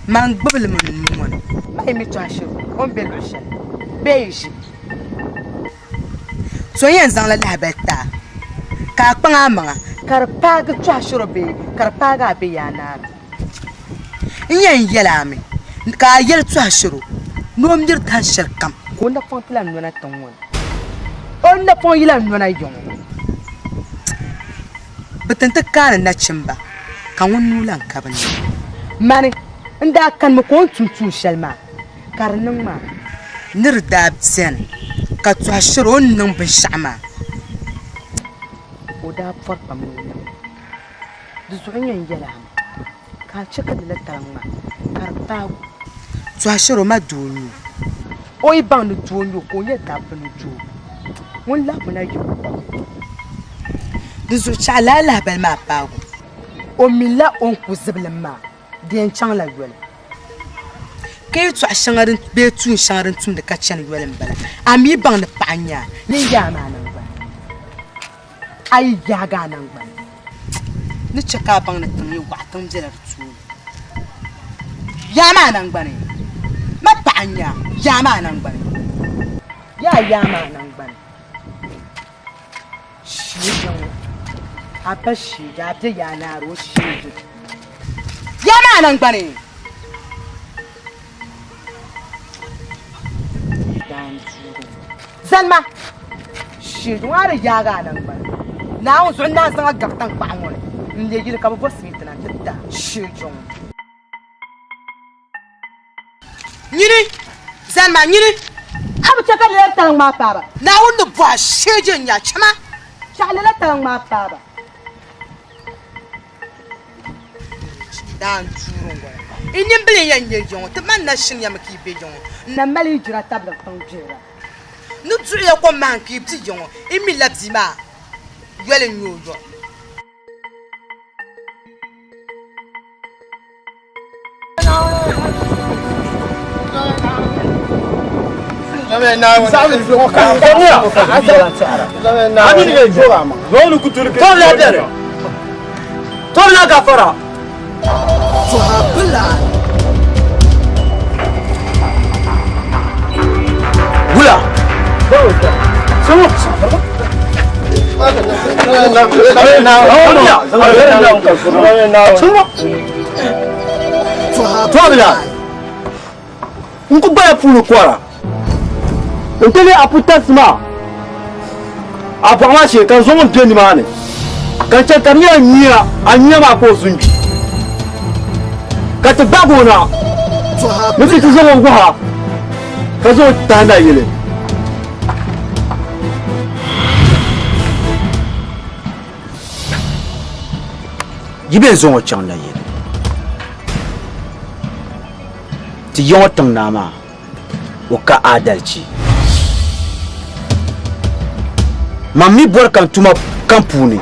Man gbibi li mi n nuu ŋɔ ni. Ma yi mi tɔhi shɛli o ni be luɣ shɛli bee yi ʒi. So yɛn zaŋla lahabali ti a ka a kpaŋ a maŋa ka di paagi tɔhi shɛro bee ka di paagi a bɛ yaa naani. N yɛn yɛl a mi ka a yɛli tɔhi shɛro ni o miri dahin shɛli kam ka o napɔŋ ti lan nɔna tiŋ ŋɔ ni. O napɔŋ yi lan nɔna ya ŋɔ, bɛ ti ni ti kaani nachimba ka ŋun nuu lan ka bɛ ni. Mani n-daa kanimi ka o ni tum tuun shɛli maa. Ka di niŋ maa ni di daa beni ka tɔhi shiri o ni niŋ binshɛɣu maa, o daa pɔri pam ni o niŋ li. Di zuɣu n-yɛn yɛl a mi ka a chɛ ka lala tariŋ maa ka di paag o. Tɔhi shiri o ma doo n-nyɛ o. O yi baŋ ni doo n-nyɛ o ka o nyɛ dabba ni doo, ŋun lahi na yi o kɔŋ. Di zuɣu chɛ a lala lahabali maa paag o. O milla o ni ku zibilim maa, di yɛn chaŋla yoli. Ka yɛtɔɣ shɛŋa din bee tuun shɛŋa din tumdi ka chani yoli m-bala. A mi baŋ ni paɣa n-nyɛ a, nyin yaai ma a naŋgbani. A yi yaagi a naŋgbani, ni chɛ ka a baŋ ni tiŋ yi waɣa, tiŋ bela di tooni. Yaai ma a naŋgbani. Ma paɣa n-nyɛ a, yaai ma a naŋgbani. Yaa yaai ma a naŋgbani. Shee ŋɔ, a ba shee a be yaa naari o shee Ya maa naŋgbani. Zani ma shee ŋɔ a di yaagi a naŋgbani. Naawuni zuɣu n naan zaŋ a gabi taŋkpaɣu ŋɔ ni n-leei yili ka bɛ bo simiti na nti ti a shee ŋɔ. Nyini, zani ma, nyini! A bi chɛ ka lala taliŋ maa paai ba. Naawuni ni bɔhi shee je n-nya chama. Chɛɣu lala taliŋ maa paai ba. Daan tuuri n-gɔya. I nimbila n-yɛn nyɛ ya ŋɔ, ti mani na shini ya mi ka yi be ya ŋɔ. N na mali yi jira tabili tiŋ gbihira. Ni duɣiya kom mahim ka yi bi ya ŋɔ, yi mi la bia maa yoli n-nyɛ o yɔ. Tɔbila gafara. Wula. Tɔbila. N ku gbaya puuni kɔra. N ti lihi a putarisi maa a bɔɣu maa shee ka n zaŋ o be nimaani ka n chɛ ka di nyɛla nyia a nyia maa ka o zu n-gbi. Ka ti gbaagi o na ni ti ti zaŋ o wuhi a, ka zaŋ o tahi nayili. Yi bɛn zaŋ o chaŋ nayili ti ya ŋɔ tiŋ naa maa, o ka aadalichi. Man mi bɔri ka n tuma kam puuni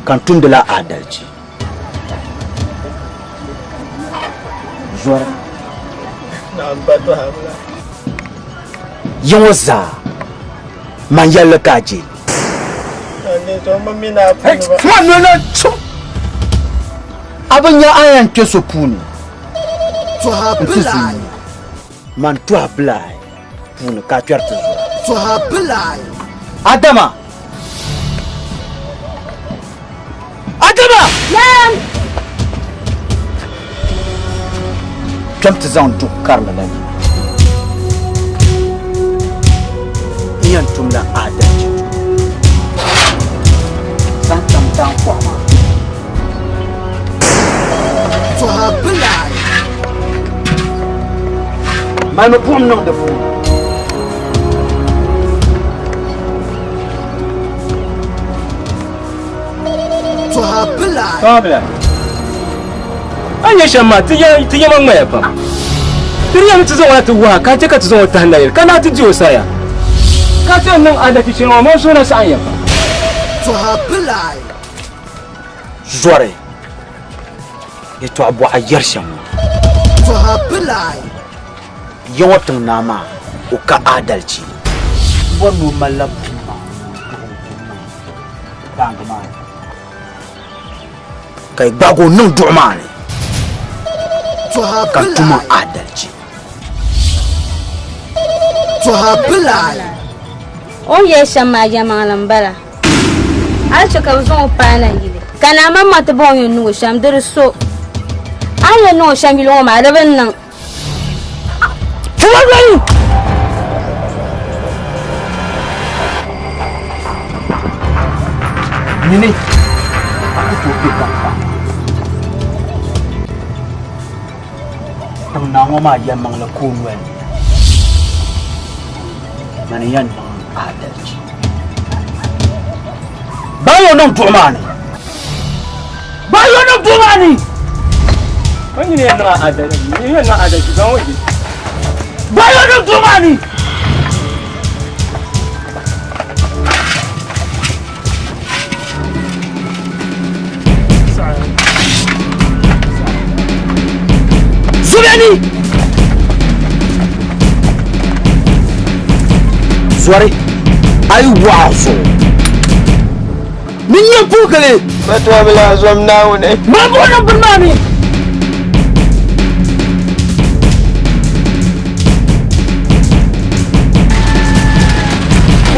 ka n tumdila aadalichi. Zɔri. Ya ŋɔ zaa, man yɛlli ka a je. A bi nya a yɛn kpe so puuni nti zu nuu. Man tɔha bilahi puuni ka a kpɛri ti zɔra. Adama! Adama! Naam! Kpɛm ti zaŋ duɣu karili la yina. N yɛn tumla adalchi tuma. Zaŋ tam daankɔɣu maa. Tɔha bilahi. Malimi buɣim niŋ di puuni. Tɔha A ni nya shɛm maa, ti yɛma ŋmaya pam. Ti di yɛmi ti zaŋ o na ti wahi ka chɛ ka ti zaŋ o tahi nayili ka naa ti di o saya. Ka ti yɛn niŋ alahichi shɛli ŋɔ, man suhu na saɣim ya pam. Zɔri yɛtɔɣ bɔɣa yɛri shɛm ŋɔ. Ya ŋɔ tiŋ naa maa, o ka aadalichi. M bɔri ni o malila puu maa baangi maa ni, ka yi gbaag o niŋ duɣu maa ni, ka n tum aadalichi. O ni yɛli shɛm maa yɛlimaŋli m-bala. A ni chɛ ka bɛ zaŋ o paai na yili, ka naa maŋmaŋ ti baŋ o ni yɛn niŋ o shɛm, di di so. A ni yɛn niŋ o shɛm yili ŋɔ maa, di bi niŋ. Nyini a ku tooi kpe kaŋkpa. Tiŋ naa ŋɔ maa yɛlimaŋli ka o noli ni. Mani yɛn niŋ adalchi. Bayo niŋ duɣu maa ni. Bayo niŋ duɣu maa ni. O nyini yɛn niŋ adalchi, nyini yɛn niŋ adalchi zaŋ o je. Bayo niŋ duɣu maa ni. Zubeni! Zɔri, a yi waɣa zuɣu ni nyɛ puhigili. Batɔbila zom Naawuni. Mali buɣu niŋ bini maa ni.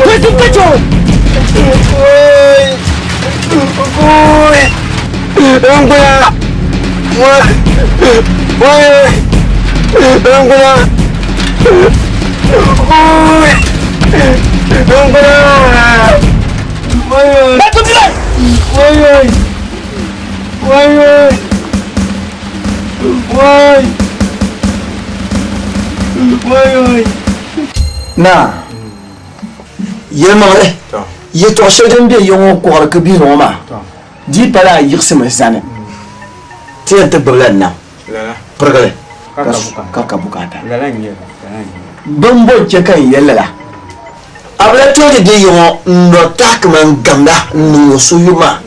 Kwesi Pecho! Ngula! Ngula! Naa, yɛlimaŋli, yɛtɔɣ shɛli din be ya ŋɔ kɔɣiri ka bihiri ŋɔ maa, di yi pala a yiɣisimi zani, ti yɛn ti gbibila nam pirigili ka ka bukaata. Bɛ ni bo n-chɛ ka n yɛli lala? A bi lahi tooi di ya ŋɔ n-nɔri tahikima n-gamda n-niŋ o suhuyubu maa.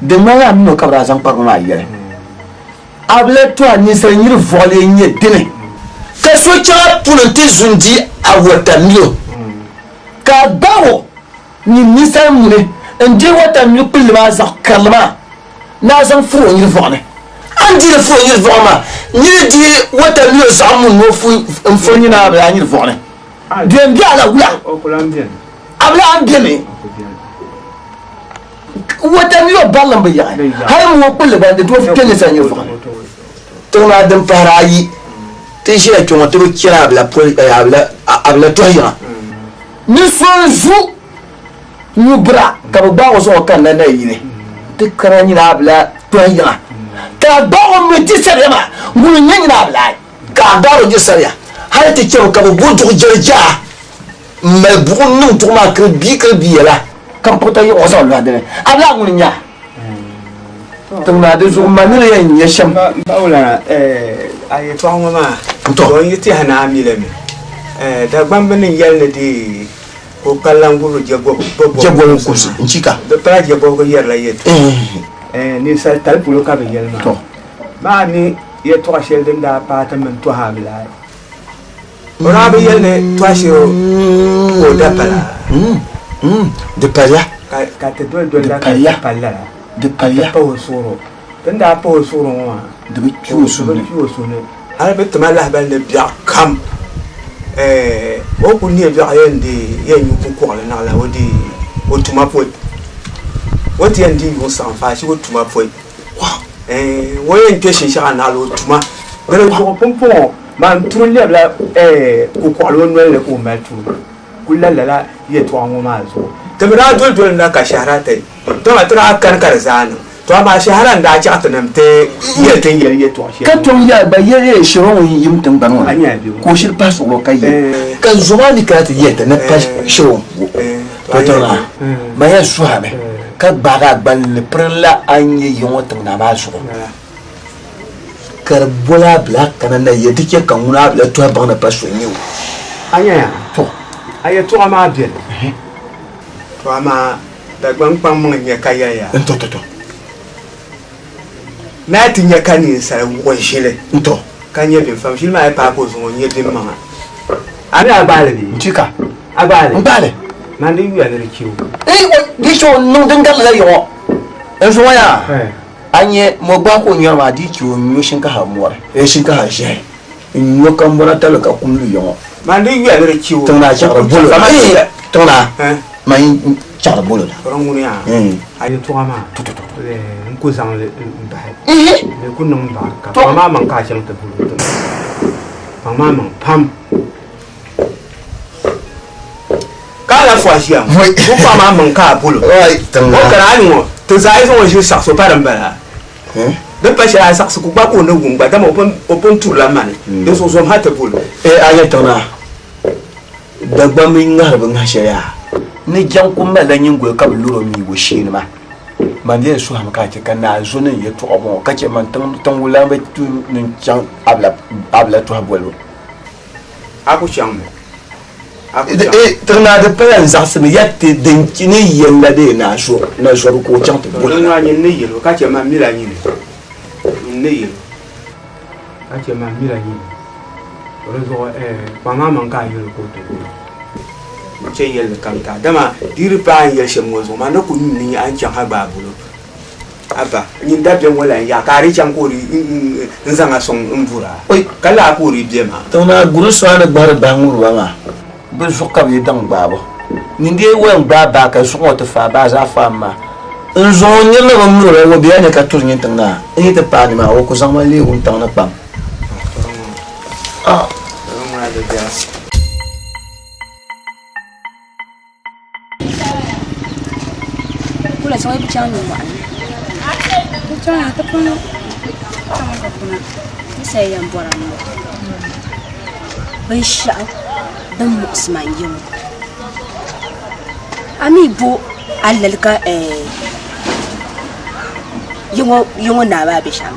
Di ŋmanila a mini o ka bɛ daa zaŋ kparigu maa yɛli. A bi lahi to a ninsal nyiri vuɣili n-nyɛ dini? Ka so chaŋ a puli nti zu n-di a watamilo, ka a baŋ o ni ninsal muni n-deei watamilo kpulli maa zaɣ karili maa ni a zaŋ furi o nyiri vuɣu ni. A ni dii li furi o nyiri vuɣu maa, niri di watamilo zaɣ muni ni o fu n-furi nyini a bi a nyiri vuɣu ni. Di yɛn be a la wula? A bi lahi bemi. Watamilo barilim bi yaɣi, hali ŋɔ kpulli gba di tooi kpe ninsal nyiri vuɣu ni. Tiŋ maa din pahiri ayi ti ʒila kpe ŋɔ ti bi chani a bi lahi tɔhi yiŋa. Ni so n-zu nyu bira ka bɛ gbaag o zaŋ o kanna nayili ti kana nyini a bi lahi tɔhi yiŋa. Ka a gbaag o mi di sariya maa, ŋuni n-nyɛ nyini Abilai? Ka a gbaag o di sariya hal ti chɛ ka bɛ bo duɣu jɛli jaa m-mali buɣim niŋ duɣu maa kiri bia kiri bia yɛla, ka m puɣita yiɣi o zaŋ lɔhi di ni. Abilai ŋuni n-nyɛ a? Tiŋ naa di zuɣu ma ni di yɛn nyɛ shɛm. Bawulana, a yɛtɔɣa ŋɔ maa, to n yi tɛhi ni a mi li mi. Dagbamba ni yɛli ni di ka o kpalila n-guriri Jɛbɔbigu kuɣusi n-chika. Di pala jɛbɔbigu yɛrila yɛltɔɣa. Ninsal tali polo ka bɛ yɛli maa. Maa mi yɛltɔɣa shɛli din daa paai ti mini Tɔha Abilai. O daa bi yɛli ni Tɔhashiro ka o da pala. Di paliya. Ka ti doli doli la ka di pali lala. Di paliya. Ti pahi o suɣuro. Ti ni daa pahi o suɣuro ŋɔ maa. Di bi kpi o suhu ni. Di bi kpi o suhu ni. Hali bɛ tima lahibali ni biɛɣu kam o ku neei biɛɣu yɛn deei yɛn nyu kukɔɣili naɣila o deei o tuma pɔi. O ti yɛn dii yuŋ saɣim faashee o tuma pɔi. O yɛn kpe shinshɛɣu naɣila o tuma. Dini zuɣu pumpɔŋɔ man turi lɛbila kukɔɣili o noli ni ka o mali tuuni kuli la lala yɛltɔɣa ŋɔ maa zuɣu. Ti mi daa doli doli na ka shɛhira ti dama ti daa kani ka di zaa niŋ. To amaa shɛhira n-daa chaɣ ti ni ti yɛli ti ni yɛli yɛtɔɣ shɛli. Ka tom yɛli ba, Yɛliya shiri o ŋun yim tiŋgbani ŋɔ ni, ka o shiri pahi suɣilo ka yi. Ka zo maa mi kana ti yɛli ti ni pa shiri o n-ku o. To tiŋ naa, man yɛn suhi a mi ka gbaag a gballi ni pirinla a ni nyɛ yiŋ ŋɔ tiŋ naa maa zuɣu, ka di boli a bila kana na ya ti chɛ ka ŋuna a bila tɔhi baŋ ni pa so n-nyɛ o. A nyaya, a yɛtɔɣa maa beni. To amaa Dagbaŋ kpaŋmaŋ n-nyɛ ka yɛli ya. N-tɔ tɔ tɔ. Ni a ti nya ka ninsal wuɣi ʒili. N-tɔ. Ka nya binfam ʒili maa yi paai ka o zaŋ o nya bimmaŋa. A mi a gbaai li bee? N-chika. A gbaai li? N gbaai li. Man di yuya ni di chɛ o. Ei, o di chɛ o niŋ din garili la yiɣi o. N zuŋɔ yaa, a nya mɔ gbaai ka o nyɔri maa di chɛ o n-nyo shinkaha mɔri, eh, shinkaha ʒiɛhi. N-nyo kambɔna tabili ka kum lu yiŋɔ. Man di yuya ni di chɛ o. Tiŋ naa chaɣiri bolo la. Tiŋ naa, man chaɣiri bolo la. Tɔri ŋuni yaa, a yɛltɔɣa maa, n ku zaŋ li m-bahi. Di ku niŋ barika. Paŋ maa maŋ ka a chaŋ ti bolo tiŋ. Paŋ maa maŋ pam. Ka a lahi fo a ʒiya ŋɔ, o paɣ maa maŋ ka a bolo. O kani a ni ŋɔ, ti zaa yi zaŋ o ʒili saɣisi o pa din bala. Di pa shɛli a saɣisigu gba ka o ni wum gba, dama o pun turila mani, dinzuɣu zom ha ti bol o. Ee a yɛltɔɣa maa, Dagbamba yi ŋahiri bɛ ŋahi shɛli yaa, ni jaŋ ku malila nyiŋgoli ka bɛ lɔr o miig o sheeni maa. Man yɛn suhimi ka a chɛ ka naa zo ni n yɛtɔɣa bɔŋɔ ka chɛ man tiŋ wulana bɛ tu ni n chaŋ Abila tɔhi bolibu. A ku chaŋmi. Tiŋ naa di pala n zaɣisimi ya ti din ni yɛli la dee naa zo na zɔbu ka o chaŋ ti boli na. Nyin ni yɛl o ka chɛ man mila nyini. Nyin ni yɛl o ka chɛ man mila nyini. To di zuɣu kpaŋ maa maŋ ka a yɛl o ka o ti boli o. N chɛ yɛlli kam taai dama di yi di paai a ni yɛli shɛm ŋɔ zuɣu maa ni ku nyu ni a ni chaŋ ha gbaai bol o. Abba, nyin dabiɛm ŋɔ lan yaɣi ka a di chaŋ ka o di n-zaŋ a sɔŋ m-bur a, ka laa ka o di be maa. Tiŋ naa guri so a ni gbahiri bahi ŋuriba maa, bɛ zuɣu ka bɛ yi daŋ gbaabu. Nyin dee yɛn gbaai baa ka zuɣu ŋɔ ti faai baa zaa faam maa. N zaŋ o niriba bɛn mir o la, o bela ni ka turi nyin tiŋ naa. N yi ti paai nimaa, o ku zaŋ ma leei wuntaŋ ni kpam. Kula chaŋ bi chaŋ nimmohi ni. Ti chaŋ ti pun chaŋ ka kuna ni sa yɛn bɔra n ŋɔ. Binshɛɣu din muɣisi ma n-nyɛ ŋɔ. A mi bo alali ka ya ŋɔ naa maa be shɛm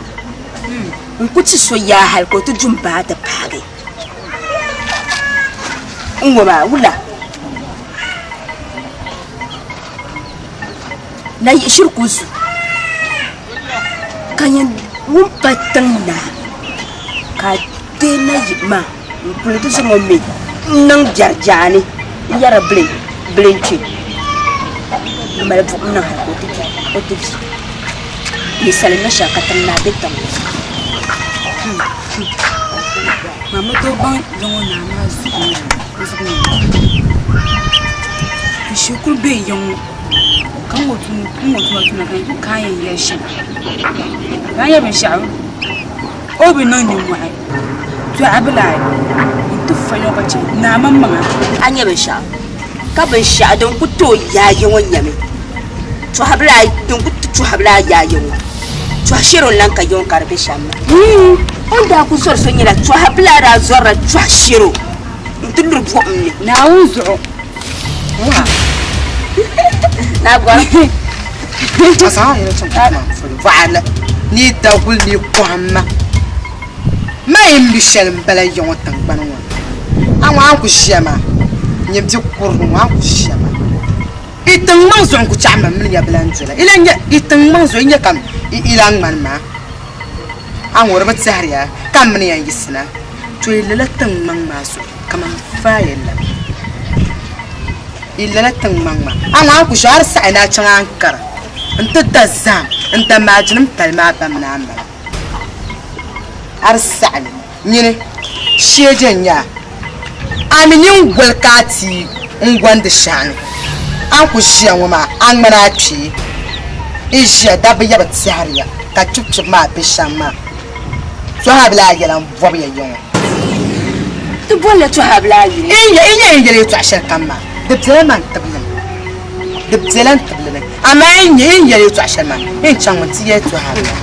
n-ku ti so yaa hali ka o ti du m-baai ti paagi. N ŋɔ maa wula na yiɣishiri ku zu ka nyin ŋun pa tiŋ naa ka a deei nayiɣi maa n kuli ti zaŋ o mi n niŋ biɛri jaani n yɛri bilinchi n mali buɣum niŋ hali ka o ti vi ninsal n niŋ shɛli ka tiŋ naa bɛ tiŋ ŋɔ. Mama tooi baŋ yiŋɔ naa maa zuɣu ni n shikuru be yiŋɔ ka n ŋɔ tuma tuma ka a yɛn yɛli shɛm ka a nya binshɛɣu o bi niŋ nimmɔhi tɔha bi lahi n-ti fa yiŋɔ ka chɛ naa maŋmaŋa. A nya binshɛɣu ka binshɛɣu din ku tooi yaai yiŋɔ nyami tɔha bi lahi din ku ti tɔha bi lahi yaai yiŋɔ. Tɔha shɛro n-lan ka yiŋ ka di be shɛm maa. O ni daa kuli zɔri so nyɛla tɔha bila daa zɔrila tɔha shɛro nti luri buɣim ni. Naawuni zuɣu. Naa gɔri. Vaɣili ni daguli ni kɔhimma ma yi mi shɛli m-bala ya ŋɔ tiŋgbani ŋɔ ni. A ŋɔ a ni ku ʒiya maa, nyini bi kurili ŋɔ a ni ku ʒiya maa. I tiŋmaŋ zuɣu n-ku chaɣi ma mini ya bi lan dola. I lan nya i tiŋmaŋ zuɣu, i nya ka i lan ŋmani ma. A ŋɔ di bi tɛhiri ya ka m mini ya n-yiɣisina. To yi lala tiŋmaŋ maa zuɣu kaman faaya labi. Yi lala tiŋmaŋ maa, a ŋɔ a ni ku ʒiya a di saɣi ni a chaŋ Ankara nti da zahim n-da maajinim tali maa ba mini a ma la. A di saɣi li. Nyini, sheeje n-nyɛ a. A mi nyin goli ka a ti n-gɔndi shɛhi ni. A ni ku ʒiya ŋɔ maa, a ŋmani a kpee. Yi ʒiya, dabba ya bi tɛhiri ya, ka kpibikpibi maa be shɛm maa. Tɔhabila a yɛla m-bɔbi ya ya ŋɔ. Ti bolila tɔhabila a yuli. Yi nya yi ni yɛli yɛtɔɣ shɛli kam maa, di bela man tibili ni. Di bela n tibili ni. Amaa yi nya yi ni yɛli yɛtɔɣ shɛli maa, yi ni chaŋmi nti yɛli tɔhabila.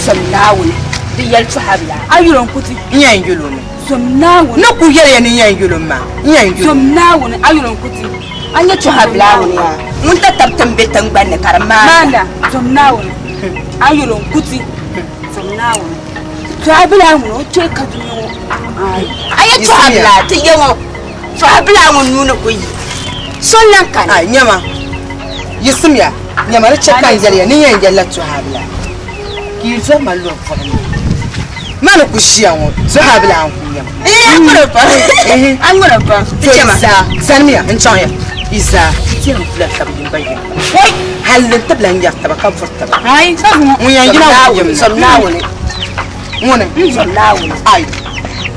Zom Naawuni, di yɛli tɔhabila. A yuli o n-ku ti. N yɛn yuli o mi. Zom Naawuni. N ni kul yɛli ya ni n yɛn yuli o mi maa, n yɛn yuli o. Zom Naawuni, a yuli o n-ku ti. A nya tɔhabila ŋuni yaa? Ŋun tatabo ti m-be tiŋgbani ni ka di maanda. Maanda, zom Naawuni, a yuli o n-ku ti. Zom Naawuni. Tɔhabila ŋuni o kpe ka dunia ŋɔ. A yi tɔhabila ti ya ŋɔ, tɔhabila ŋun nuu ni ku yi. So n-lan kani. Ai, nyama, yiɣisimiya, nyama, di chɛ ka n yɛli ya ni n yɛn yɛlila tɔhabila, ka yi zɔri ma luri buɣim ni. Ma ni ku ʒiya ŋɔ, tɔhabila n-ku nyɛ ma. A ŋuni pa. To yi zaa, zanimiya n-chaŋ ya, yi zaa, ti yɛn vula tab yimba yimba. Woi! Hal n ti bi lan ŋmɛri taba ka vuri taba. Ŋun yɛn yina ŋun yim na. Zom Naawuni. Ŋuni? Zom Naawuni. Ai!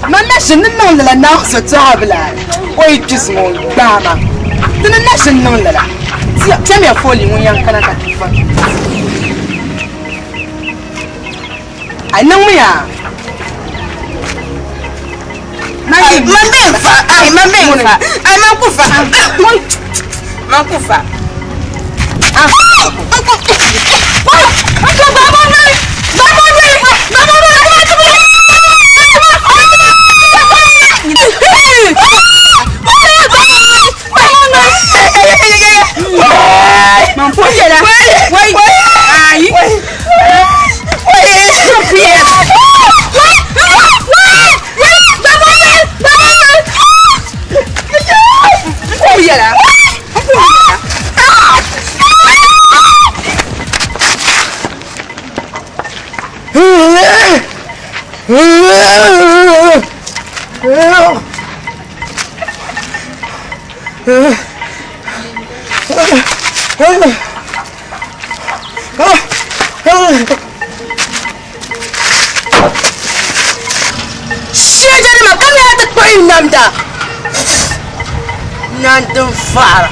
Man na ʒini ni niŋ lala Naawuni so tɔhabila o yi kpi zuŋɔ n-gbaai ma. Ti ni na ʒini niŋ lala. Kpɛmiya foolii ŋun yɛn kana ka ti va. Ai niŋmiya! Ai, man bɛ n fa, ai, man bɛ n fa, ai, man ku fa, man ku fa. Man ku yɛla, wai, ai. Sheejanima kamina ti kpuɣi namda nandin faara.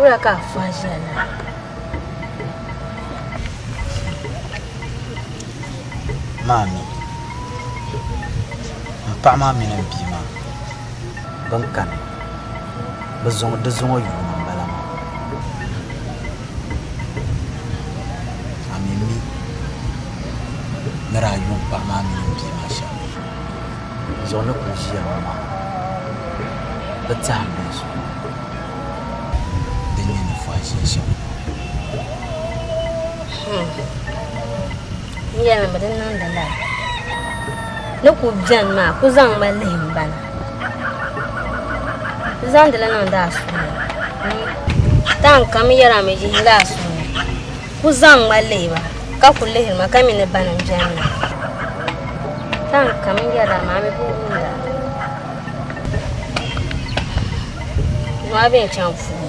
Wula ka a fɔhi ʒiya lala? Maa mi, m paɣa maa mini m bia maa bɛn kani, bɛ zuŋɔ di zuŋɔ yuuni m-bala maa. A mi mi ni daa yu m paɣa maa mini m bia maa shɛm. Zuɣu ni kuli ʒiya ŋɔ maa, bɛ tɛha m-be zuɣu din nyɛ ni fɔhi ʒiya shɛm. N yɛlimi di niŋdi lala. Ni ku beni maa, ku zaŋ ma lihi m bana. Di zaŋdila niŋdi a suhu ni. Time kam yɛra mi yihila a suhu ni. Ku zaŋ ma lihi ba, ka ku lihiri ma ka mi ni bani m-beni maa. Time kam yɛra maa, a mi bi wumda. Nua bɛn chaŋ puuni.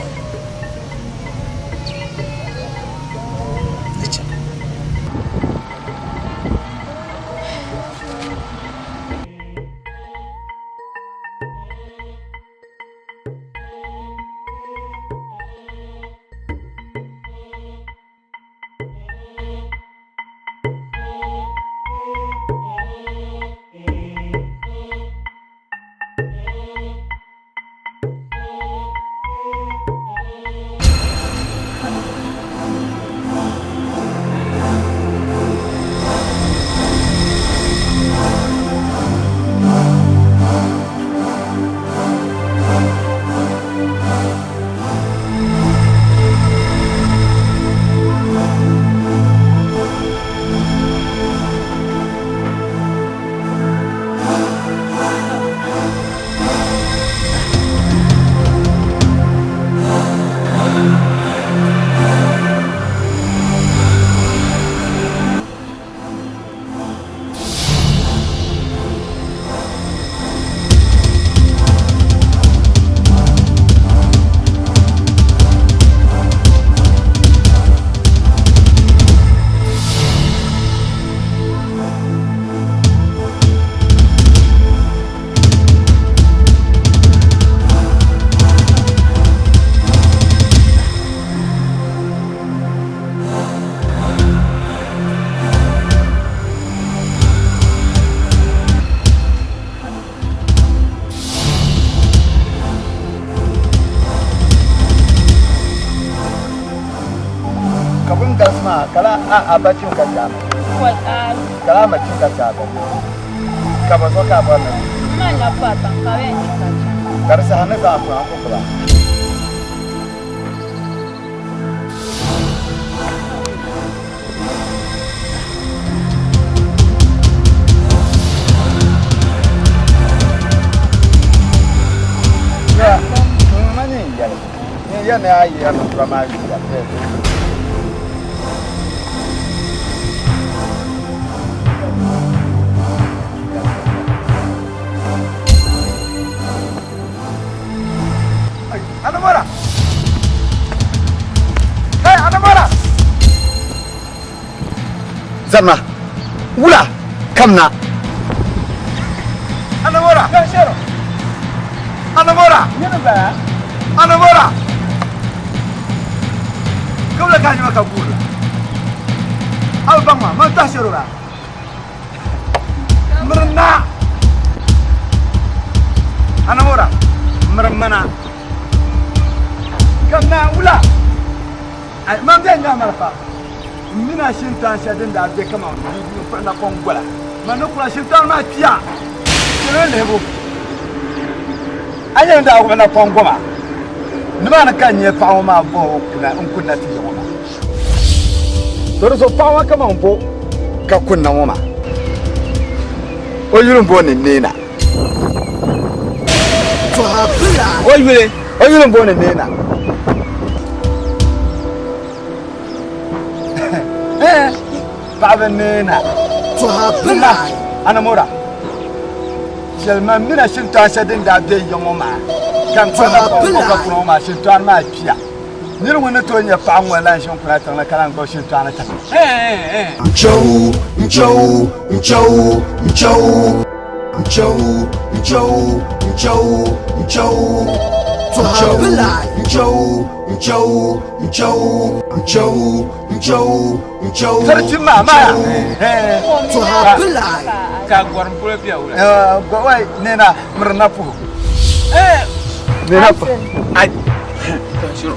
Ni chaŋ. Ka bɛ ni galisi maa ka la a a ba chim ka chaai ka la a ma chim ka chaai ba ka ba so ka a bɔri ni ka di saha ni zaɣ kpɛŋ a ku gbuba. Yɛli ni a yi a niŋ maa yuya Anamora! Hey, Anamora! Zanna, wula, kamna. Anamora! Anamora! Anamora! Kabla ka nyama ka guura. Aw bangma, man ta shero ba. Mirna! Anamora! Mirmana! Kamna wula! Ai, man bɛ nya marafa. N mina shintaan shɛli din daa be kaman n napɔŋ gola. Man ni kura shintaan maa kpiya salo lihibu. A nyɛ n daa wuɣi napɔŋ goma nimaani ka n nyɛ paɣa ŋɔ maa bɔh o kuna n kunna ti yiŋɔ maa. To di zuɣu paɣa ŋɔ kaman bo ka kunna ŋɔ maa. O yuli m-booni Neena. O yuli, o yuli m-booni Neena. Paɣaba neena. Anamora. Shɛli man mina shintɔɣu shɛli din daa be yiŋ ŋɔ maa ka n kpa na ka kuna ŋɔ maa shintɔɣu maa kpiya. Niri ŋun ni tooi nyɛ paɣa ŋɔ lan ʒini kuna tiŋ ni ka lan gbubi shintɔɣu ni taba. Nchau, nchau, nchau, nchau, nchau, nchau, nchau, nchau. Nchau, nchau, nchau, nchau, nchau, nchau, Sarki mama. Tɔha bilai. Ka gɔrim polo bɛ wula. Wai nena mirina puhu. Nena puhu. Ai.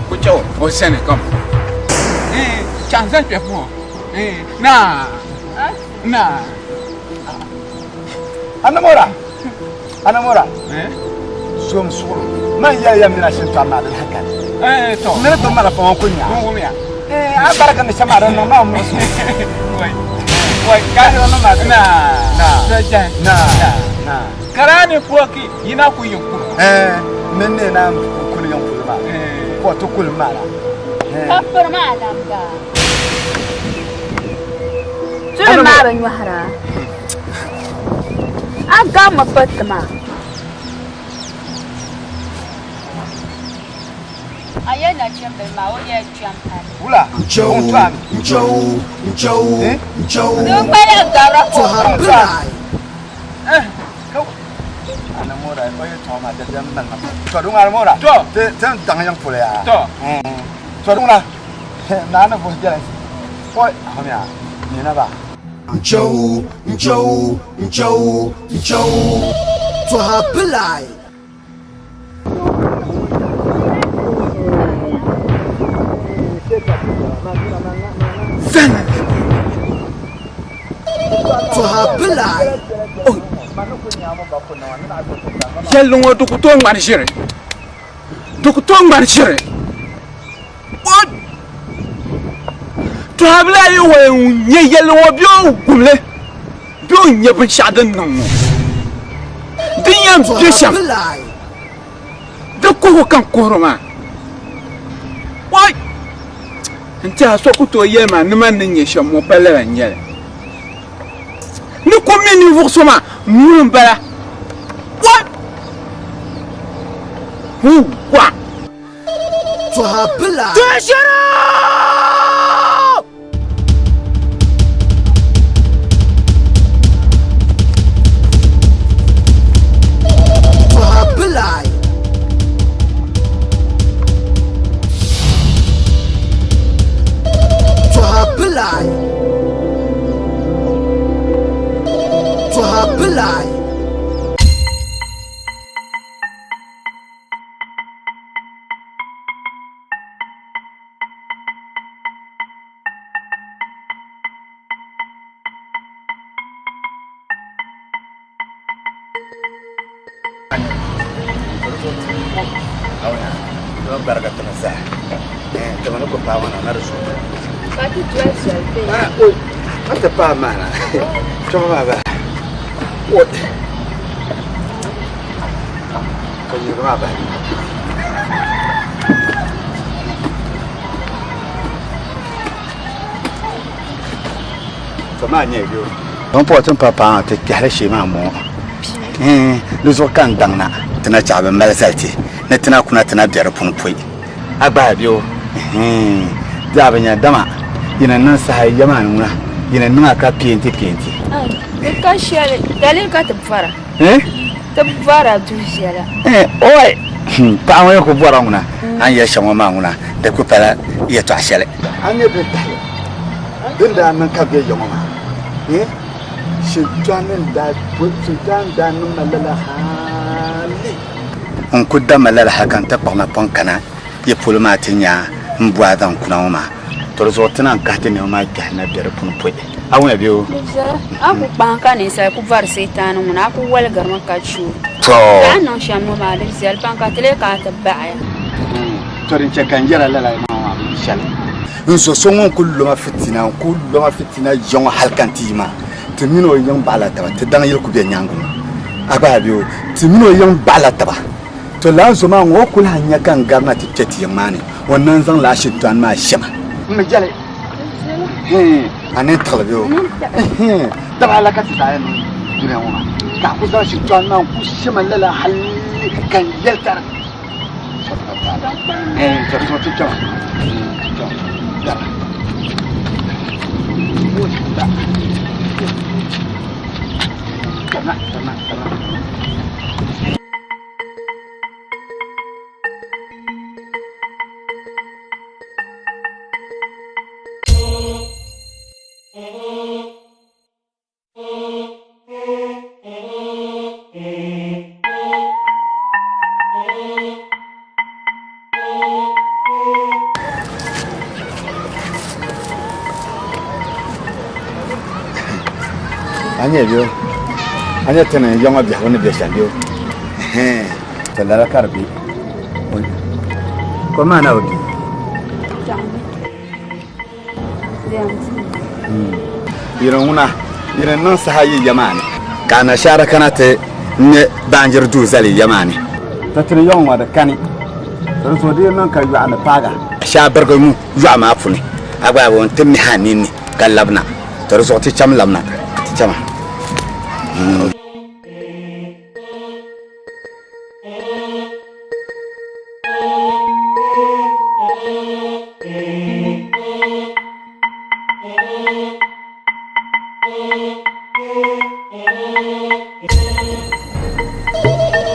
Ku chɛ o sani kam. Chaŋ zaŋ kpɛ puhu. Na. Na. Anamora. Anamora. Zom suɣuri. Man ya ya mina shin tɔri maa din hakali. To. Nira dom mala fɔŋɔ ku nya. Ŋun ya. A barika ni shɛm a di niŋ maa muɣisi. Wai. Wai ka na. Na. Na. Na. Karaani puoki yina ku yin kuro. Min ne na kuli yin kuli maa. Ko ti kuli maa la. Ka piri maa lamba. Tuli maa bi nyɔhira. A gammi piriti maa. A yɛli nachimbili maa o nyɛla kpɛm pam. Wula? Nchau, nchau, nchau, nchau. Di ŋmanila gabira ka o Tɔha bilai. Anamora, o yi tɔɣi maa dabiɛm mali ma. Tɔ di ŋɔ Anamora. Tɔ. Ti ti ni daŋ yiŋ polo yaa. Tɔ. Tɔ di ŋuna naa ni vuhi biɛla oi ahomiya nina ba. Nchau, nchau, nchau, nchau. Tɔha bilai. Tɔha bilai. Yɛlli ŋɔ di ku tooi ŋmani ʒiri. Di ku tooi ŋmani ʒiri. Tɔhabila yi wali ŋun nyɛ yɛlli ŋɔ bee o gumli bee o nya binshɛɣu din niŋ ŋɔ din yɛn be shɛm di kuhigu ka n kuhiri maa oi n tɛha so ku tooi yɛli ma ni man ni nyɛ shɛm ŋɔ pa lala n-nyɛ li ni ku mi ninvuɣ so maa ŋuni m-bala oi huwa Tɔha bilai. Tɔshɛra! Tɔha bilai. Tɔha bilai. Tɔha bilai. Ka yirigi maa bahi. To maa nyɛ yo. N pɔhɔ ti ni pa paai ti kpɛhili shee maa m-bɔŋɔ. Di zuɣu ka n daŋ na ti na chaɣ bɛ mali zali ti ni ti na kuna ti na be di puuni pɔi. A gbaai bɛ o? Di a bi nya dama yi ni niŋ saha ya maa ni ŋuna yi ni niŋ a ka peenti peenti. Di ka shɛli daliri ka ti bɔra. Ti bɔra du viɛla. Oi! Paɣa ŋɔ yi ku bɔra ŋuna, a ni yɛli shɛm ŋɔ maa ŋuna, di ku pala yɛtɔɣ shɛli. A ni nyɛ bɛ tahili din daa niŋ ka bɛ ya ŋɔ maa, Sintani n-daa niŋ ma lala hali. N ku da ma lala hal ka n ti kpuɣi napɔŋ kana yi polo maa ti nya m bu a zaŋ kuna ŋɔ maa. To di zuɣu ti naan kahi ti nɛma maa kpɛhi na be di puuni pɔi. A wumya bee o? Di viɛla. A ku kpahim ka ninsal ku bɔri Seetaani ŋuna, a ku waligirimi ka chɛ o. Tɔ! A ni niŋ shɛm ŋɔ maa, di viɛli pam ka ti lee ka a ti baɣiya. Tɔ! Din chɛ ka n yɛra lala maa maa bi yi shɛli. N zo so ŋun kul lo ma fitina, n kul lo ma fitina ya ŋɔ hal ka n ti yi maa, ti min o yiŋ baɣila taba, ti daŋ yili ku be nyaaŋa ŋɔ. A gba bee o, ti min o yiŋ baɣila taba. To lala zo maa ŋɔ o ku lahi nya ka n garina ti kpe ti yiŋ maa ni, o ni zaŋ lala shintɔni maa she ma. M mi jɛli, hii, a nini tiɣili bee o? Hii, daba ala ka ti zaa yɛn niŋ dunia ŋɔ maa, ka a ku zaŋ shintɔni maa n-ku she ma lala hali ka n yɛli tari. Hii, to di zuɣu ti kpɛma. Hii, ti kpɛma. Daba. Kpɛma, kpɛma, kpɛma. A nyɛ bɛ a nyɛ ti ni ya ŋɔ biɛhigu ni bɛ shɛm bɛ to lala ka di bɛ kom maa na bi bɛ Yiri ŋuna yiri niŋ saha yi ya maa ni ka anashaara kana ti ŋmɛ baanjiri duu zali ya maa ni. Ti tini yɔŋ ŋɔ di kani di zuɣu di yi niŋ ka yɔɣu ni paaga. Shaa birigi ŋu yɔɣu maa puuni a gba yaa n-ti mihi a ninni ka labina to di zuɣu ti cham labina ti chama.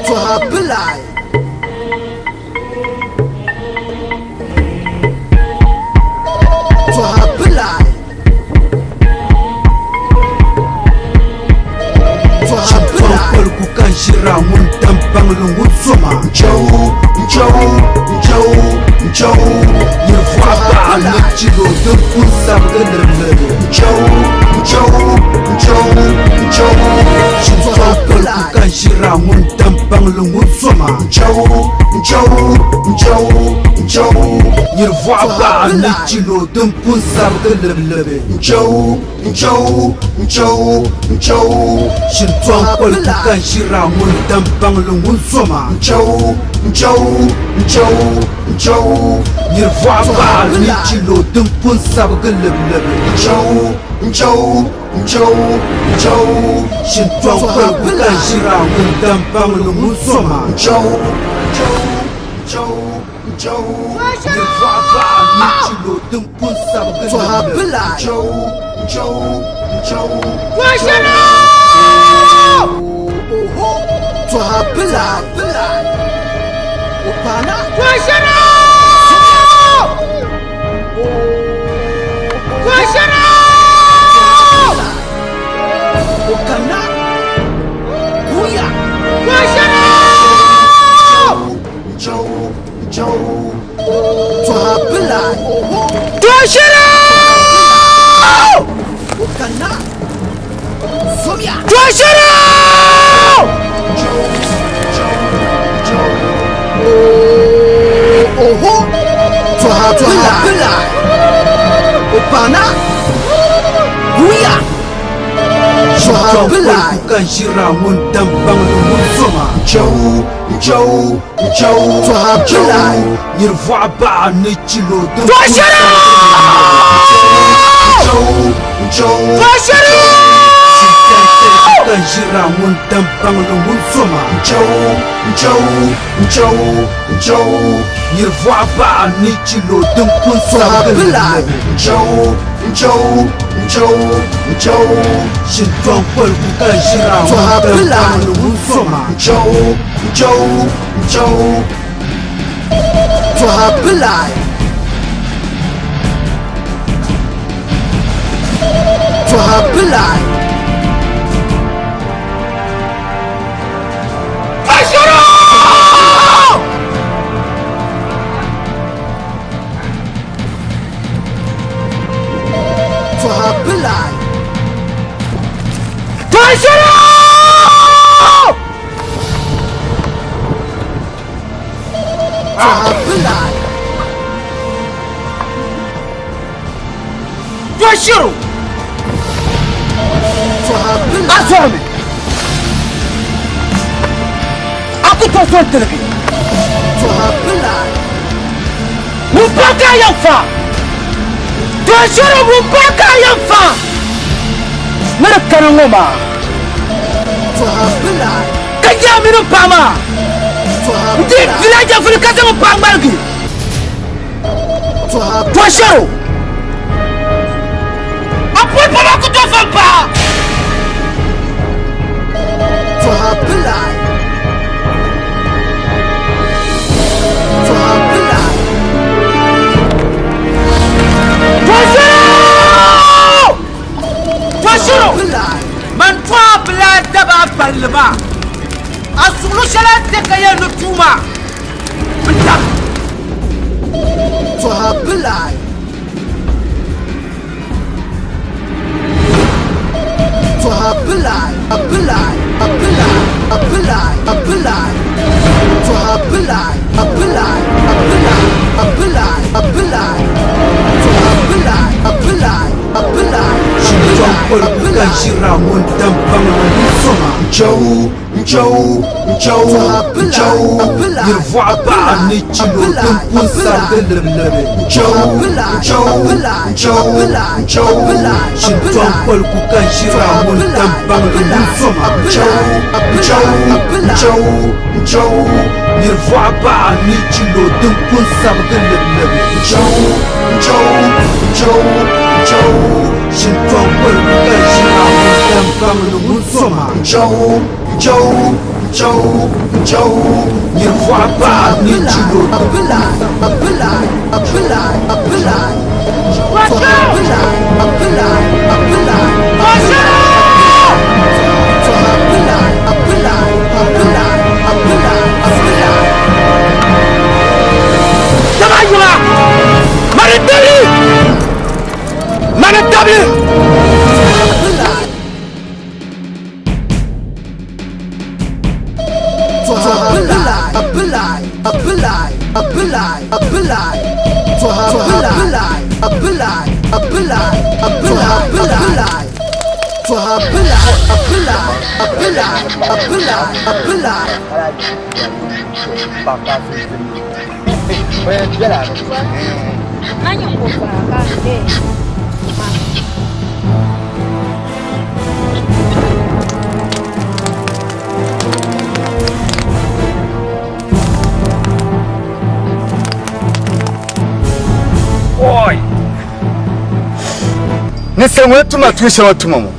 Tɔha bilai. Tɔha bilai. Koligu ka n ʒira ŋun dam baŋli ŋun zoma Nchɛu nchɛu nchɛu nchɛu Nyiri vɔɣu baɣa ni chilo din pun sabigi libilibi Nchɛu nchɛu nchɛu nchɛu Shintɔŋ koligu ka n ʒira ŋun dam baŋli ŋun zoma Nchɛu nchɛu nchɛu nchɛu Nyiri vɔɣu baɣa ni chilo din pun sabigi libilibi Nchɛu nchɛu nchɛu nchɛu Shintɔŋ koligu ka n ʒira ŋun dam baŋli ŋun zoma Nchɛu nchɛu nchɛu nchɛu Nyiri vɔɣu baɣa ni chilo din pun sabigi libilibi Nchɛu nchɛu nchɛu nchɛu Shintɔŋ koligu ka n ʒira ŋun dam baŋli ŋun zoma Nchɛu nchɛu nchɛu nchɛu Nyiri vɔɣu baɣa ni chilo din pun sabigi libilibi Nchɛu nchɛu nchɛu Tɔha bilai. Opana. Okana. Kuya. Nchɛu nchɛu Tɔha bilai. Toshiro! Okana. Somia. Toshiro! Oho. Tɔha bilai. Opana. Kuya. Tɔha Shintɔŋ bilai. koligu ka n ʒira ŋun dam baŋli ŋun zoma Nchɛu nchɛu nchɛu Tɔha nchɛu bilai. Nyiri vɔɣu baɣa ni chilo din pun Toshiro! sabigi nchɛu nchɛu Toshiro! Shintɔŋ koligu ka n ʒira ŋun dam baŋli ŋun zoma Nchɛu nchɛu nchɛu nchɛu Nyiri vɔɣu baɣa ni chilo din pun Tɔha sabigi bilai. libilibi Nchɛu nchɛu nchɛu nchɛu Shintɔŋ koligu ka n ʒira ŋun Tɔha dam bilai. baŋli ŋun zoma Nchɛu nchɛu nchɛu Tɔha bilai. Tɔha bilai. Toshiro! Tɔha bilai. Toshiro! Tɔha bilai. Toshiro! Tɔha bilai. A zɔrimi! A ku tooi so n-tiligi. Tɔha bilai. Ŋun pa ka a yɛn fa! Toshiro ŋun pa ka a yɛn fa! Ni di kana ŋɔ maa. Tɔha bilai. Ka nya a mini m paɣa maa. Tɔha N di bilai. dila jɛfuli ka zaŋ m paɣa ŋmaligi. Tɔha Toshiro! A poli pa maa ku tooi fa m paɣa! Tɔha bilai. Tɔha bilai. Toshiro! Toshiro! Bilai. Man tɔɣa bilai daba palli maa. A suɣulu shɛli a ni ka yɛli ni tuuma. N dabi. Tɔha Bilai. Tɔha Bilai, a Bilai, a Bilai, a Bilai, a Bilai. Tɔha Bilai, a Bilai, a Bilai, a Bilai, a Bilai. Tɔha Bilai, a Bilai, a Bilai, a Bilai, a Bilai. Ʒira ŋun dam baŋli ŋun soma. Nchɛu, nchɛu, nchɛu, nchɛu. Nirivuɣu paɣa ni chilo din pun sabigi libilibi. Nchɛu, nchɛu, nchɛu, nchɛu. Shintɔŋ koligu ka ʒira ŋun dam baŋli ŋun soma. Nchɛu, nchɛu, nchɛu, nchɛu. Nirivuɣu paɣa ni chilo din pun sabigi libilibi. Nchɛu, nchɛu, nchɛu, nchɛu. Shintɔŋ koligu ka ʒira ŋun dam baŋli ŋun soma. Nchɛu, nchɛu, nchɛu, nchɛu. Nirivuɣu paɣa ni chilo din pun Dama yiŋa mani tabili mani tabili. Oi! Ninsal ŋɔ ni tuma tuun shɛŋa tuma ŋɔ.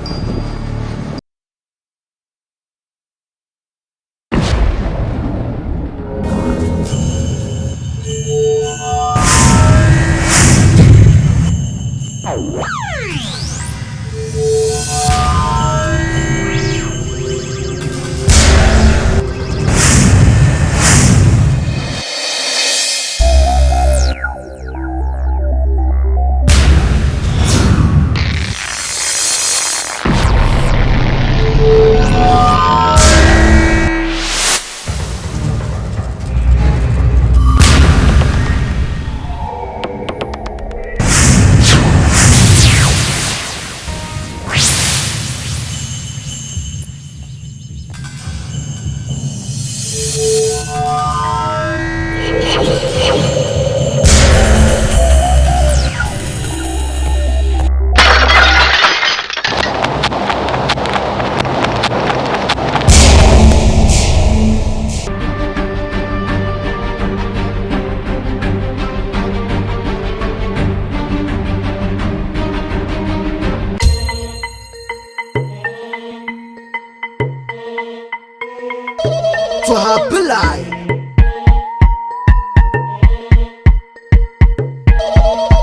Tɔha Bilai.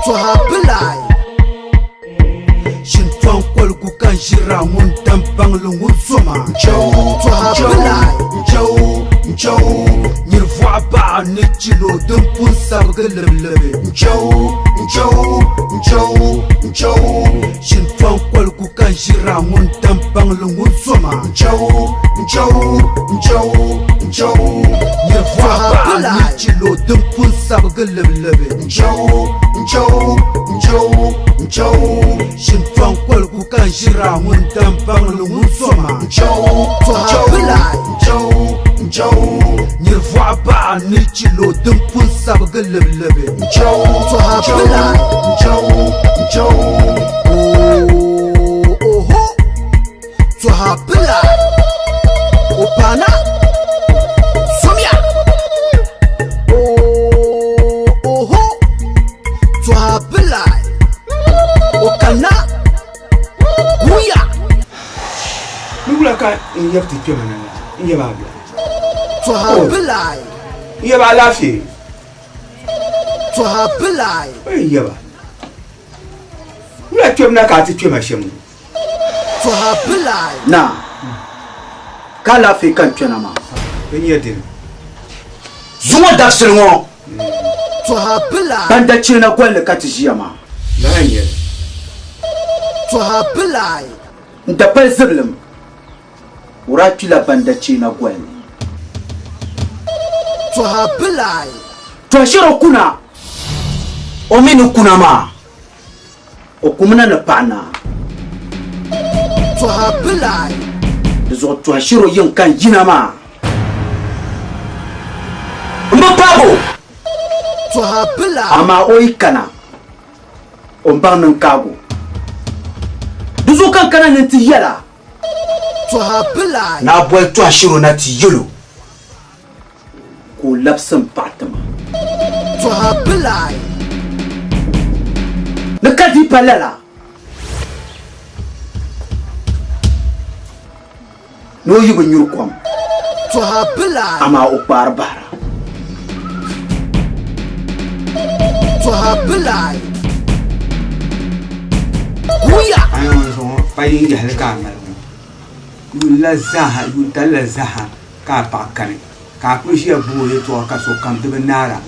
Tɔha Bilai. Shintɔŋ koligu ka ʒira ŋun dam baŋli ŋun soma. Nchɛu, Tɔha nchɛu, Bilai. nchɛu, nchɛu. Nyiri vɔɣu baɣa ni chilo din pun sabigi libilibi. Nchɛu, nchɛu, nchɛu, nchɛu. Shintɔŋ koligu ka ʒira ŋun dam baŋli ŋun soma. Nchɛu, nchɛu, nchɛu, nchɛu. Nyiri vɔɣu baɣa ni chilo din pun sabigi libilibi. Nchɛu, nchɛu, nchɛu, nchɛu. Shintɔŋ koligu ka ʒira ŋun dam baŋli ŋun soma. Nchɛu, nchɛu, nchɛu, nchɛu. Nyiri vɔɣu baɣa ni chilo din pun sabigi libilibi. Nchɛu, nchɛu, nchɛu, nchɛu. Oho. Tɔha Bilai. Opana. Somia. Oho. Tɔha Bilai. Okana. Guya. Ni wula ka n yɛbi ti kpɛma na la n yɛba a bila. Tɔha Bilai. N yɛba alaafee. Tɔha Bilai. N yɛba. Wula kpɛm na ka a ti kpɛma shɛm ŋɔ. Tɔha Bilai. Na ka alaafee ka n kpɛna maa. N nyɛ dini. Zuŋɔ dabisili ŋɔ. Tɔha bilai. Ban da cheena golli ka ti ʒiya maa. Lala n-nyɛ li. Tɔha bilai. N da pali zibilim, o daa kpila ban da cheena golli. Tɔha bilai. Tɔha shɛri o kuna, o mi ni kuna maa, o kumina ni paɣa naa. Tɔha bilai. Di zuɣu tɔha shɛri o yiŋ ka n yina maa, m bi paagi o. Tɔha bilai. Amaa o yi kana, o ni baŋ ni n kaag o. Di zuɣu ka n kana ni n ti yɛl a. Tɔha bilai. Ni a boli tɔha shɛri o na ti yɛl o. Ka o labisi m paɣa ti ma. Tɔha bilai. Ni ka di pa lala. Ni o yi bi nyuri kom. Tɔha bilai. Amaa o kpaari bahira. Tɔha bilai. Wuya! A ni ŋun zuŋɔ pa yin yahili ka a mali ŋɔ. Yuun la zaaha, yuun tali la zaaha ka a paɣa kani, ka a kuli ʒiya gbubi o yɛltɔɣa ka sokam di bi naara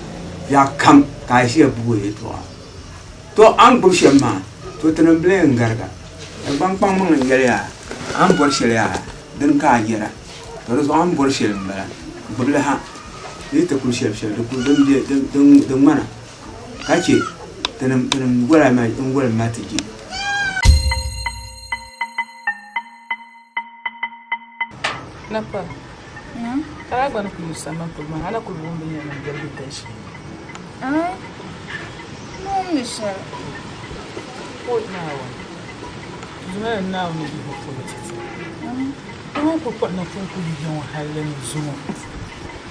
biɛɣu kam ka a ʒiya gbubi o yɛltɔɣa. To a ni gbubi shɛm maa, to tinim bi lee n-gariga. Dagbaŋ kpaŋmaŋ n-yɛli yaa, a ni bɔri shɛli yaa, dini ka a yɛra. To di zuɣu a ni bɔri shɛli m-bala, gbubi li ha. Di yi ti kuli shɛli shɛli, di kuli din be, din, di ŋmana ka chɛ tinim, tinim gola n-golim ma ti je. Napari, ka a gba ni kuli yi sambani polo maa, a na kuli wum bɛ ni yɛn niŋ biɛligu tali shɛm? Aai, m bi wumdi shɛli. O Naawuni, duuma ni Naawuni yibu polo ti ti. Ti ŋun kuli kpuɣi napɔŋ kuli yi ŋɔ halli ni zuŋɔ.